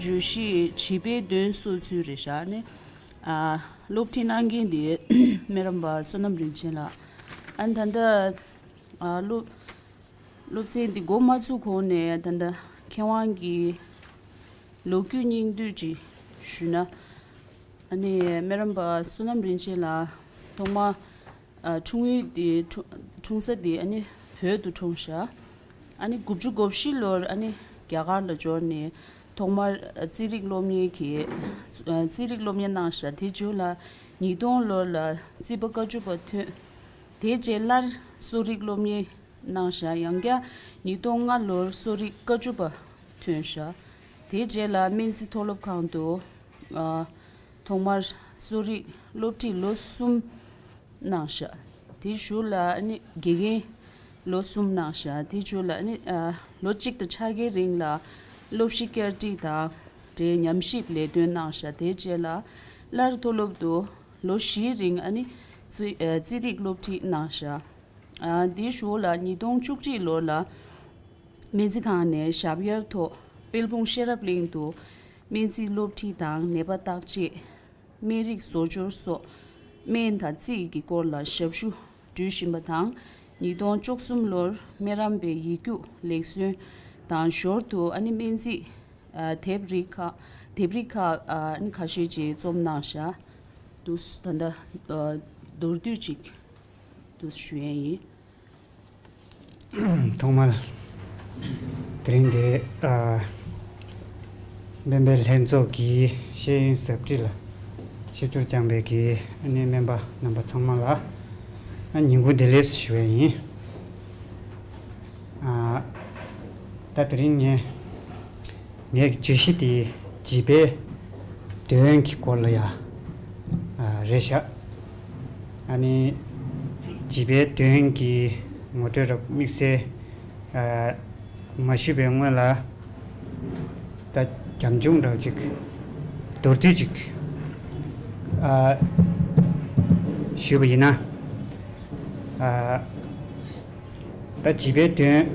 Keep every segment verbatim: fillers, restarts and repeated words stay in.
བརྗོད་གཞི་བྱིས་པའི་དོན་གཙོ་ཚུལ་རེད་ཤག་ནི། ཨ། སློབ་ཁྲིད་གནང་མཁན་དེ་སྨན་རམས་པ་བསོད་ནམས་རིན་ཆེན་ལགས། ཨ་ནི་ད་ལྟ། ཨ། སློབ་སློབ་ཚན་འདི་འགོ་མ་ཚུགས་གོང་ནས་ད་ལྟ་མཁས་དབང་གི་ལོ་རྒྱུས་སྙིང་བསྡུས་ཅིག་ཞུས་ན། ཨ་ནི་སྨན་རམས་པ་བསོད་ནམས་རིན་ཆེན་ལགས་ཐོག་མ། ཨ། འཁྲུངས་ཡུལ་འདི་འཁྲུངས་འཁྲུངས་ས་འདི་ཨ་ནི་བོད་དུ་འཁྲུངས་ཤག་ཨ་ནི་དགུ་བཅུ་གོ་བཞི་ལོར་ཨ་ནི་རྒྱ་གར་ལ་འབྱོར་ནས་ཐོག་མར་རྩིས་རིག་སློབ་གཉེར་གྱི་རྩིས་རིག་སློབ་གཉེར་གནང་ཤག་དེ་རྗེས་ལ་ཉིས་སྟོང་ལོ་ལ་རྩིས་པ་བཀའ་བཅུ་པ་ཐོན། དེ་རྗེས་སླར་གསོ་རིག་སློབ་གཉེར་གནང་ཤག་ཡང་བསྐྱར་ཉིས་སྟོང་ལྔ་ལོར་གསོ་རིག་བཀའ་བཅུ་པ་ཐོན་ཤག་དེ་རྗེས་ལ་སྨན་རྩིས་མཐོ་སློབ་ཁང་དུ། ཨ། ཐོག་མར་གསོ་རིག་སློབ་ཁྲིད་ལོ་གསུམ་གནང་ཤག་དེའི་གཞུག་ལ་ཨ་ནི་དགེ་རྒན་ལོ་གསུམ་གནང་ཤག་དེའི་གཞུག་ལ་ཨ་ནི། ཨ། ལོ་གཅིག་དང་ཕྱེད་ཀའི་རིང་ལ་སློབ་གཞི་བསྐྱར་སྒྲིག་དང་འབྲེལ་ཉམས་ཞིབ་ལས་དོན་གནང་ཤག་དེའི་རྗེས་ལ་སླར་མཐོ་སློབ་ཏུ་ལོ་བཞིའི་རིང་ཨ་ནི་རྩིས། ཨ། རྩིས་རིག་སློབ་ཁྲིད་གནང་ཤག་ཨ། དེའི་གཞུག་ལ་ཉིས་སྟོང་བཅུ་གཅིག་ལོ་ལ་སྨན་རྩིས་ཁང་ནས་ཞབས་གཡར་ཐོག་དཔལ་སྤུངས་ཤེས་རབ་གླིང་དུ་སྨན་རྩིས་སློབ་ཁྲིད་དང་ནད་པ་བརྟག་དཔྱད། སྨན་རིགས་བཟོ་སྦྱོར་སོགས་སྨན་དང་རྩིས་ཀྱི་སྐོར་ལ་ཞབས་ཞུ་སྒྲུབ་བཞིན་པ་དང་། ཉིས་སྟོང་བཅུ་གསུམ་ལོར་སྨན་རམས་པའི་ཡིག་རྒྱུགས་ལེགས་གསོན་དང་ཞོར་དུ་ཨ་ནི་སྨན་རྩིས། ཨ། དེབ་རིགས་ཁག་དེབ་རིགས་ཁག་ཨ་ནི་ཁ་ཤས་ཅིག་རྩོམ་གནང་ཤག་འདུག་ད་ལྟ། ཨ། མདོར་བསྡུས་ཅིག་འདུག་ཞུ་ཡས་ཡིན། ཐོག་མར་དེ་རིང་འདི། ཨ། སྨན་པའི་ལྷན་ཚོགས་ཀྱི་ཤེས་ཡོན་ཟབ་ཁྲིད་ལ་ཆིབས་བསྒྱུར་བསྐྱངས་པའི་གི་ཨ་ནི་སྨན་པ་རྣམ་པ་ཚང་མ་ལ་ཨ་ཉིན་གུང་བདེ་ལེགས་ཞུ་ཡས་ཡིན། ཨ། ད་དེ་རིང་ངས་ངའི་བརྗོད་གཞི་དེ་བྱིས་པའི་དོན་གྱི་སྐོར་ལ་ཡ། ཨ། རེད་ཤག་ཨ་ནི་བྱིས་པའི་དོན་གྱི་ངོ་སྤྲོད་རབ་དམིགས་བསལ། ཨ། མ་ཞུས་པའི་སྔོན་ལ་ད་རྒྱབ་ལྗོངས་འདྲ་བོ་ཅིག་མདོར་བསྡུས་ཅིག་ཨ། ཞུས་པ་ཡིན་ན། ཨ། ད་བྱིས་པའི་དོན།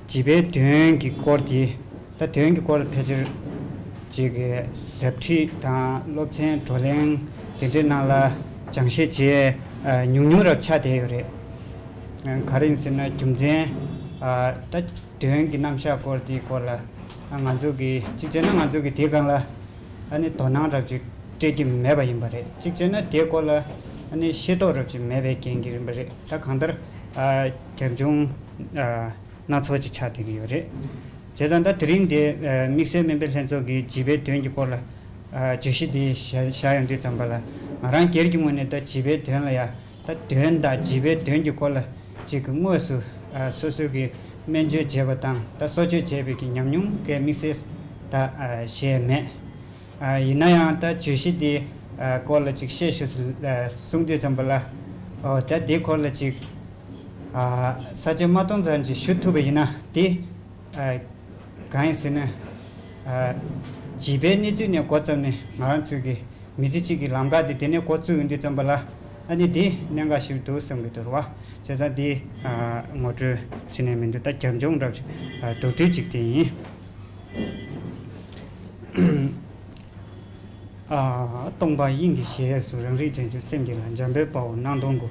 བྱིས་པའི་དོན་གྱི་སྐོར་དེ། ད་དོན་གྱི་སྐོར་ལ་ཕལ་ཆེར་ཅིག་གི་ཟབ་ཁྲིད་དང་སློབ་ཚན་བགྲོ་གླེང་དེ་འདྲའི་ནང་ལ་སྦྱང་བཤད་བྱས། ཨ། ཉུང་ཉུང་རབ་ཆགས་བསྡད་ཡོད་རེད། ཨ། ག་རེ་ཡིན་ཟེར་ན་རྒྱུ་མཚན། ཨ། ད་དོན་གྱི་རྣམ་གཞག་སྐོར་དེའི་སྐོར་ལ། ཨ། ང་ཚོ་གི་གཅིག་བྱས་ན་ང་ཚོ་གི་དེའི་སྒང་ལ་ཨ་ནི་དོ་སྣང་རབ་ཅིག་སྤྲད་ཀྱི་མེད་པ་ཡིན་པ་རེད། གཅིག་བྱས་ན་དེའི་སྐོར་ལ་ཨ་ནི་ཤེས་རྟོགས་རབ་ཅིག་མེད་པའི་རྐྱེན་གྱིས་ཡིན་པ་རེད། ད་གང་ལྟར། ཨ། རྒྱབ་ལྗོངས། ཨ། སྣ་ཚོགས་ཅིག་ཆགས་བསྡད་ཀྱི་ཡོད་རེད། བྱས་ཙང་ད་དེ་རིང་འདི། ཨ། དམིགས་བསལ་སྨན་པའི་ལྷན་ཚོགས་ཀྱིས་བྱིས་པའི་དོན་གྱི་སྐོར་ལ། ཨ། བརྗོད་གཞི་འདི་བཞག་བཞག་ཡོང་དུས་ཙམ་པ་ལ། ང་རང་སྒེར་གྱི་ངོས་ནས་ད་བྱིས་པའི་དོན་ལ་ཡ། ད་དོན་དང་བྱིས་པའི་དོན་གྱི་སྐོར་ལ་ཅིག་གི་དངོས་སུ། ཨ། སོ་སོའི་གི་སྨན་བཅོས་བྱས་པ་དང་ད་གསོ་བཅོས་བྱས་པའི་གི་ཉམས་མྱོང་གི་དམིགས་བསལ་ད། ཨ། བཤད་མེད། ཨ། ཡིན་ན་ཡང་ད་བརྗོད་གཞི་འདི། ཨ། སྐོར་ལ་ཅིག་བཤད་ཤོག་ཟེར། ཨ། གསུང་དུས་ཙམ་པ་ལ། ཨོ། ད་འདི་སྐོར་ལ་ཅིག་ཨ། ས་བཅད་མ་སྟོང་ཙམ་ཅིག་ཞུ་ཐུབ་པ་ཡིན་ན་དེ། ཨ། གང་ཡིན་ཟེར་ན། ཨ། བྱིས་པའི་གནས་ཚུལ་ནས་འགོ་བརྩམས་ནས་ང་རང་ཚོའི་གི་མི་ཚེ་གཅིག་གི་ལམ་ཁ་དེ་དེ་ནས་འགོ་བཙུགས་ཡོང་དུས་ཙམ་པ་ལ། ཨ་ནི་དེ་གནད་འགག་ཞིག་འདུག་བསམ་གྱི་འདུག་ར་བ། བྱས་ཙང་དེ། ཨ། ངོ་སྤྲོད་ཟེར་ནས་མི་འདུག་ད་རྒྱབ་ལྗོངས་འདྲ་བོ་ཅིག་ཨ། མདོར་བསྡུས་ཅིག་དེ་ཡིན། ཨ། སྟོང་པ་དབྱིངས་ཀྱི་གཞལ་ཡས་སུ། རང་རིག་རྗེས་འཇུག་སེམས་ཀྱི་ལྷ། འཇམ་དཔལ་དཔའ་བོ་སྣང་སྟོང་སྐུ།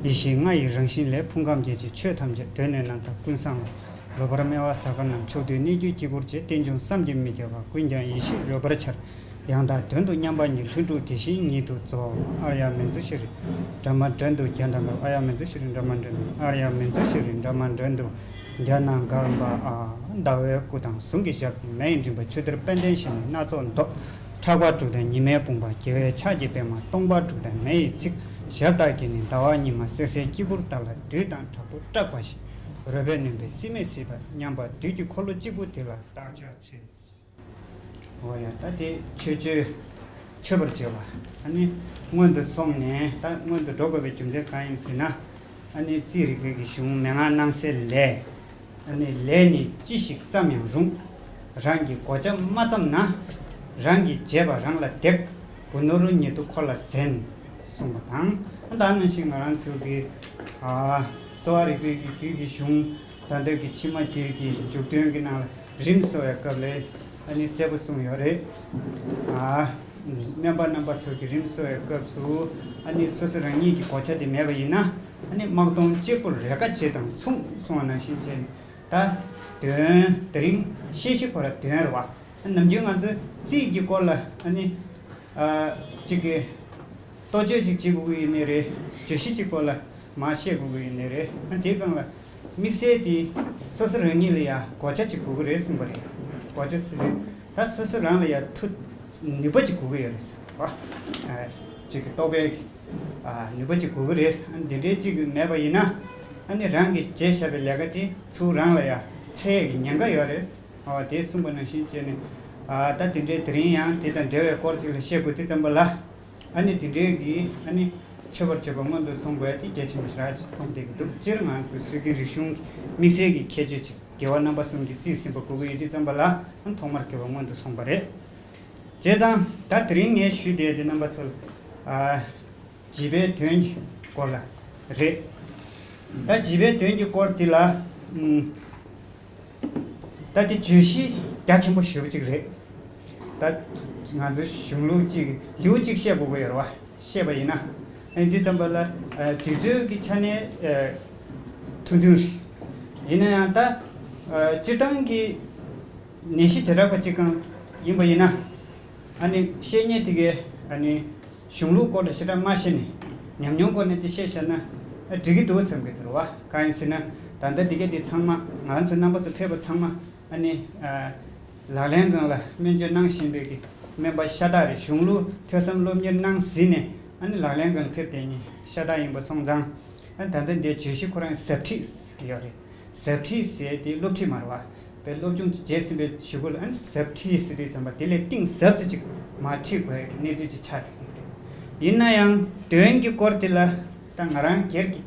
ཡེ་ཤེས་ལྔ་ཡི་རང་བཞིན་ལས། ཕུང་ཁམས་སྐྱེ་མཆེད་ཆོས་ཐམས་ཅད། གདོད་ནས་རྣམ་དག་ཀུན་བཟང་ལ། ལོག་པར་སྨྲ་བ་ཟ་དཀར་རྣམས། ཕྱོགས་དུས་གནས་གྱུར་དཀྱིལ་འཁོར་བཅས། རྟེན་འབྱུང་བསམ་གྱིས་མི་ཁྱབ་པ། ཀུན་ཀྱང་ཡེ་ཤེས་རོལ་པར་འཆར། ཡང་དག་དོན་དུ་མཉམ་པ་ཉིད། ལྷུན་གྲུབ་དེ་བཞིན་ཉིད་དུ་རྫོགས། ཨཱརྱ་མེ་ཛུ་ཤྲཱི་དྷརྨ་ཌྷ་ཏུ་རྒྱ་དང་ག་ཨཱརྱ་མེ་ཛུ་ཤྲཱི་དྷརྨ་ཌྷ་ཏུ། ཨཱརྱ་མེ་ཛུ་ཤྲཱི་དྷརྨ་ཌྷ་ཏུ། རྒྱ་ནང་ག་ཨམ་བ་ཨ། ཟླ་བའི་སྐུ་དང་གཟུངས་ཀྱི་ཞབས། མེ་ཡི་མགྲིན་པ་ཆུ་གཏེར་དཔལ་ལྡན་ཞིང་། སྣ་ཚོགས་མདོག་ཕྲག་པ་དྲུག་དང་ཉི་མའི་དཔུང་པ། རྒྱལ་བའི་ཕྱག་གི་པདྨ་སྟོང་པ་དྲུག་དང་མེ་ཡི་ཚིག། ཞབས་དག་གིས་ནི་ཟླ་བ་ཉི་མ་བསྲེགས་སའི་དཀྱིལ་འཁོར་དག་ལ་བདུད་དང་དྲག་པོ་སྐྲག་པ་ཞིག། རོལ་པའི་ནུས་པས་སྲིད་མེད་སྲིད་པ་མཉམ་པ་བདུད་ཀྱི་འཁོར་ལོ་གཅིག་པུ་དེ་ལ་བདག་ཕྱག་འཚལ། འོ་ཡ། ད་དེ་མཆོད་བརྗོད་མཆོད་པར་བརྗོད་པ། ཨ་ནི་སྔོན་དུ་སོང་ནས་ད་སྔོན་དུ་འགྲོ་དགོས་པའི་རྒྱུ་མཚན་གང་ཡིན་ཟེར་ན། ཨ་ནི་རྩིས་རིག་པའི་གི་གཞུང་མན་ངག་སྣང་གསལ་ལས། ཨ་ནི་ལས་ནི་ཅི་ཞིག་བརྩམས་ཡང་རུང་། རང་གིས་གོ་ཆ་མ་བརྩམས་ན། རང་གིས་བྱས་པ་རང་ལ་འདེགས། བུ་ནོར་ཉེ་དུ་འཁོར་ལ་ཟན། གསུངས་པ་དང་། ད་ནང་བཞིན་ང་རང་ཚོའི་གི། ཨ། གསོ་བ་རིག་པའི་གི་རྒྱུད་ཀྱི་གཞུང་། ད་ལྟ་གི་ཕྱི་མ་རྒྱུད་ཀྱི་མཇུག་དོན་གྱི་ནང་ལ་རིམས་གསོ་བའི་སྐབས་ལ། ཨ་ནི་གསལ་པོ་གསུངས་ཡོད་རེད། ཨ། སྨན་པ་རྣམ་པ་ཚོ་གིས་རིམས་གསོ་བའི་སྐབས་སུ་ཨ་ནི་སོ་སོ་རང་ཉིད་ཀྱི་གོ་ཆ་དེ་མེད་པ་ཡིན་ན། ཨ་ནི་དམག་དོང་གཅེར་བུར་རེས་ཀ་བྱེད་དང་མཚུངས་གསུངས་པ་ནང་བཞིན་བྱས་ནས། ད་དོན་དེ་རིང་བཤད་གཞི་ཁོ་ར་དོན་རེད་བ། ནམ་རྒྱུན་ང་ཚོས་རྩིས་ཀྱི་སྐོར་ལ་ཨ་ནི། ཨ། གཅིག་གི་ལྟོ་ཆས་གཅིག་བྱེད་དགོས་ཀྱི་ཡོད་ནི་རེད། བརྗོད་གཞི་གཅིག་སྐོར་ལ་མར་བཤད་དགོས་ཀྱི་ཡོད་ནི་རེད། ཨ། དེའི་སྒང་ལ་དམིགས་བསལ་དེ་སོ་སོ་རང་ཉིད་ལ་ཡང་གོ་ཆ་གཅིག་དགོས་ཀྱི་རེད་གསུངས་པ་རེད། གོ་ཆ་ཟེར་དུས་ད་སོ་སོ་རང་ལ་ཡང་ཐུགས་ནུས་པ་གཅིག་དགོས་ཀྱི་ཡོད་རེད་ཟེར་བ། ཨ། གཅིག་གི་རྟོགས་པའི། ཨ། ནུས་པ་གཅིག་དགོས་ཀྱི་རེད། ཨ། འདི་འདྲའི་གཅིག་མེད་པ་ཡིན་ན། ཨ་ནི་རང་གིས་བྱས་བཞག་པའི་ལས་ཀ་དེ་ཚུར་རང་ལ་ཡང་འཚེ་ཡས་ཀྱི་ཉེན་ཁ་ཡོད་རེད། ཨ། དེ་གསུངས་པ་ནང་བཞིན་བྱས་ནས། ཨ། ད་དེ་འདྲའི་དེ་རིང་ཡང་དེ་དང་འབྲེལ་བའི་སྐོར་ཅིག་ལ་བཤད་དགོས་དུས་ཙམ་པ་ལ། ཨ་ནི་དེ་འདྲའི་གི་ཨ་ནི་མཆོད་པར་བརྗོད་པ་སྔོན་དུ་སོང་དགོས་དེ་གལ་ཆེན་པོ་ཞེ་དྲག་ཅིག་མཐོང་བསྡད་ཀྱི་འདུག་སྤྱིར་ང་ཚོའི་སྲོལ་རྒྱུན་རིག་གཞུང་གི་དམིགས་བསལ་གྱི་ཁྱད་ཆོས་ཅིག་རྒྱལ་བ་རྣམ་པ་གསུམ་གྱིས་རྩིས་ཟིན་པ་དགོས་ཀྱི་ཡོད་དུས་ཙམ་པ་ལ། ཨ། ཐོག་མར་རྒྱལ་བ་སྔོན་དུ་སོང་བ་རེད། བྱས་ཙང་ད་དེ་རིང་ངས་ཞུ་བསྡད་དེ་རྣམ་པ་ཚོ་ལ། ཨ། བྱིས་པའི་དོན་གྱི་སྐོར་ལ་རེད། ད་བྱིས་པའི་དོན་གྱི་སྐོར་འདི་ལ། ཨུམ། ད་དེ་བརྗོད་གཞི་རྒྱ་ཆེན་པོ་ཞེ་པོ་ཅིག་རེད། ད་ང་ཚོ་གཞུང་ལུགས་ཅིག་ལེའུ་གཅིག་བཤད་དགོས་ཀྱི་ཡོད་རེད་བ། བཤད་པ་ཡིན་ན། ཨ། འདི་ཙམ་པ་ལ། ཨ། དུས་ཚོད་ཀྱི་ཆ་ནས། ཨ། ཐུང་ཐུང་རེད། ཡིན་ན་ཡང་ད། ཨ། སྤྱིར་བཏང་གི་ནད་གཞི་བྱེ་བྲག་པ་གཅིག་གང་ཡིན་པ་ཡིན་ན། ཨ་ནི་བཤད་མཁན་དེ་གས་ཨ་ནི་གཞུང་ལུགས་སྐོར་ལ་ཞེ་དྲག་མ་བཤད་ནས་ཉམས་མྱོང་སྐོར་ནས་དེ་བཤད་བཞག་ན། ཨ། འགྲིག་གི་འདུག་བསམ་གྱི་འདུག་རེད་བ། གང་ཡིན་ཟེར་ན། ད་ལྟ་འདི་གས་འདི་ཚང་མ་ང་ཚོ་རྣམ་པ་ཚོ་ཕེབས་པ་ཚང་མ་ཨ་ནི། ཨ། ལག་ལེན་སྒང་ལ་སྨན་བཅོས་གནང་བཞིན་པའི་གི་སྨན་པ་ཤ་སྟག་རེད། གཞུང་ལུགས་ཐོས་བསམ་སློབ་གཉེར་གནང་ཟིན་ནས་ཨ་ནི་ལག་ལེན་སྒང་ལ་ཕེབས་བསྡད་མཁན་ཤ་སྟག་ཡིན་པ་སོང་ཙང་། ཨ། ད་ལྟ་འདིའི་བརྗོད་གཞི་ཁོ་རང་ཟབ་ཁྲིད་ཡོད་རེད། ཟབ་ཁྲིད་ཟེར་དེ་སློབ་ཁྲིད་མ་རེད་བ། དཔེ་སློབ་སྦྱོང་བྱས་ཟིན་པའི་གཞུག་གུ་ལ་ཨ་ནི་ཟབ་ཁྲིད་ཟེར་དུས་ཙམ་པ་དེ་ལས་གཏིང་ཟབ་ཙམ་ཅིག་མར་ཁྲིད་དགོས་ཡག་གི་གནས་ཚུལ་ཅིག་ཆགས་བསྡད་ཀྱི་རེད། ཡིན་ན་ཡང་དོན་གྱི་སྐོར་དེ་ལ་ད་ང་རང་སྒེར་གྱི་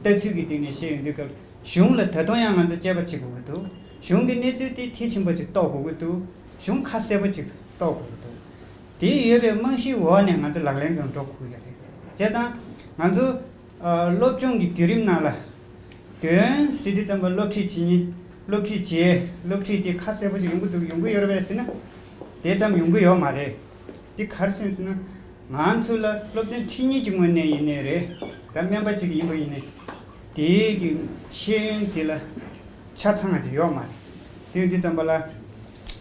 ལྟ་ཚུལ་གྱི་སྟེང་ནས་བཤད་ཡོང་དུས་སྐབས། གཞུང་ལ་ད་དུང་ཡང་ང་ཚོ་དཔྱད་པ་བྱེད་དགོས་ཀྱི་འདུག་གཞུང་གི་གནས་ཚུལ་དེ་མཐིལ་ཕྱིན་པ་ཅིག་རྟོགས་དགོས་ཀྱི་འདུག་གཞུང་ཁ་གསལ་པོ་ཅིག་རྟོགས་དགོས་ཀྱི་འདུག་དེ་ཡོད་པའི་རྨང་གཞིའི་འོག་ནས་ང་ཚོ་ལག་ལེན་སྒང་འགྲོ་དགོས་ཀྱི་རེད། བྱས་ཙང་ང་ཚོ། ཨ། སློབ་སྦྱོང་གི་བརྒྱུད་རིམ་ནང་ལ། དོན་ཟེར་དུས་ཙམ་པ་སློབ་ཁྲིད་བྱེད་མཁན། སློབ་ཁྲིད་བྱེད། སློབ་ཁྲིད་དེ་ཁ་གསལ་པོ་ཅིག་ཡོང་གི་འདུག་ཡོང་གི་ཡོད་རེད་པས་ཟེར་ན། དེ་ཙམ་ཡོང་གི་ཡོད་མ་རེད། དེ་ག་རེ་ཟེར་ན། ང་ཚོ་ལ་སློབ་ཚན་ཁྲིད་མཁན་གྱི་ངོས་ནས་ཡིན་ནའི་རེད། ད་སྨན་པ་གཅིག་ཡིན་པ་ཡིན་ནའི། དེའི་གི་ཤེས་ཡོན་དེ་ལ་ཆ་ཚང་ཅིག་ཡོད་མ་རེད། དེ་ཡིན་དུས་ཙམ་པ་ལ།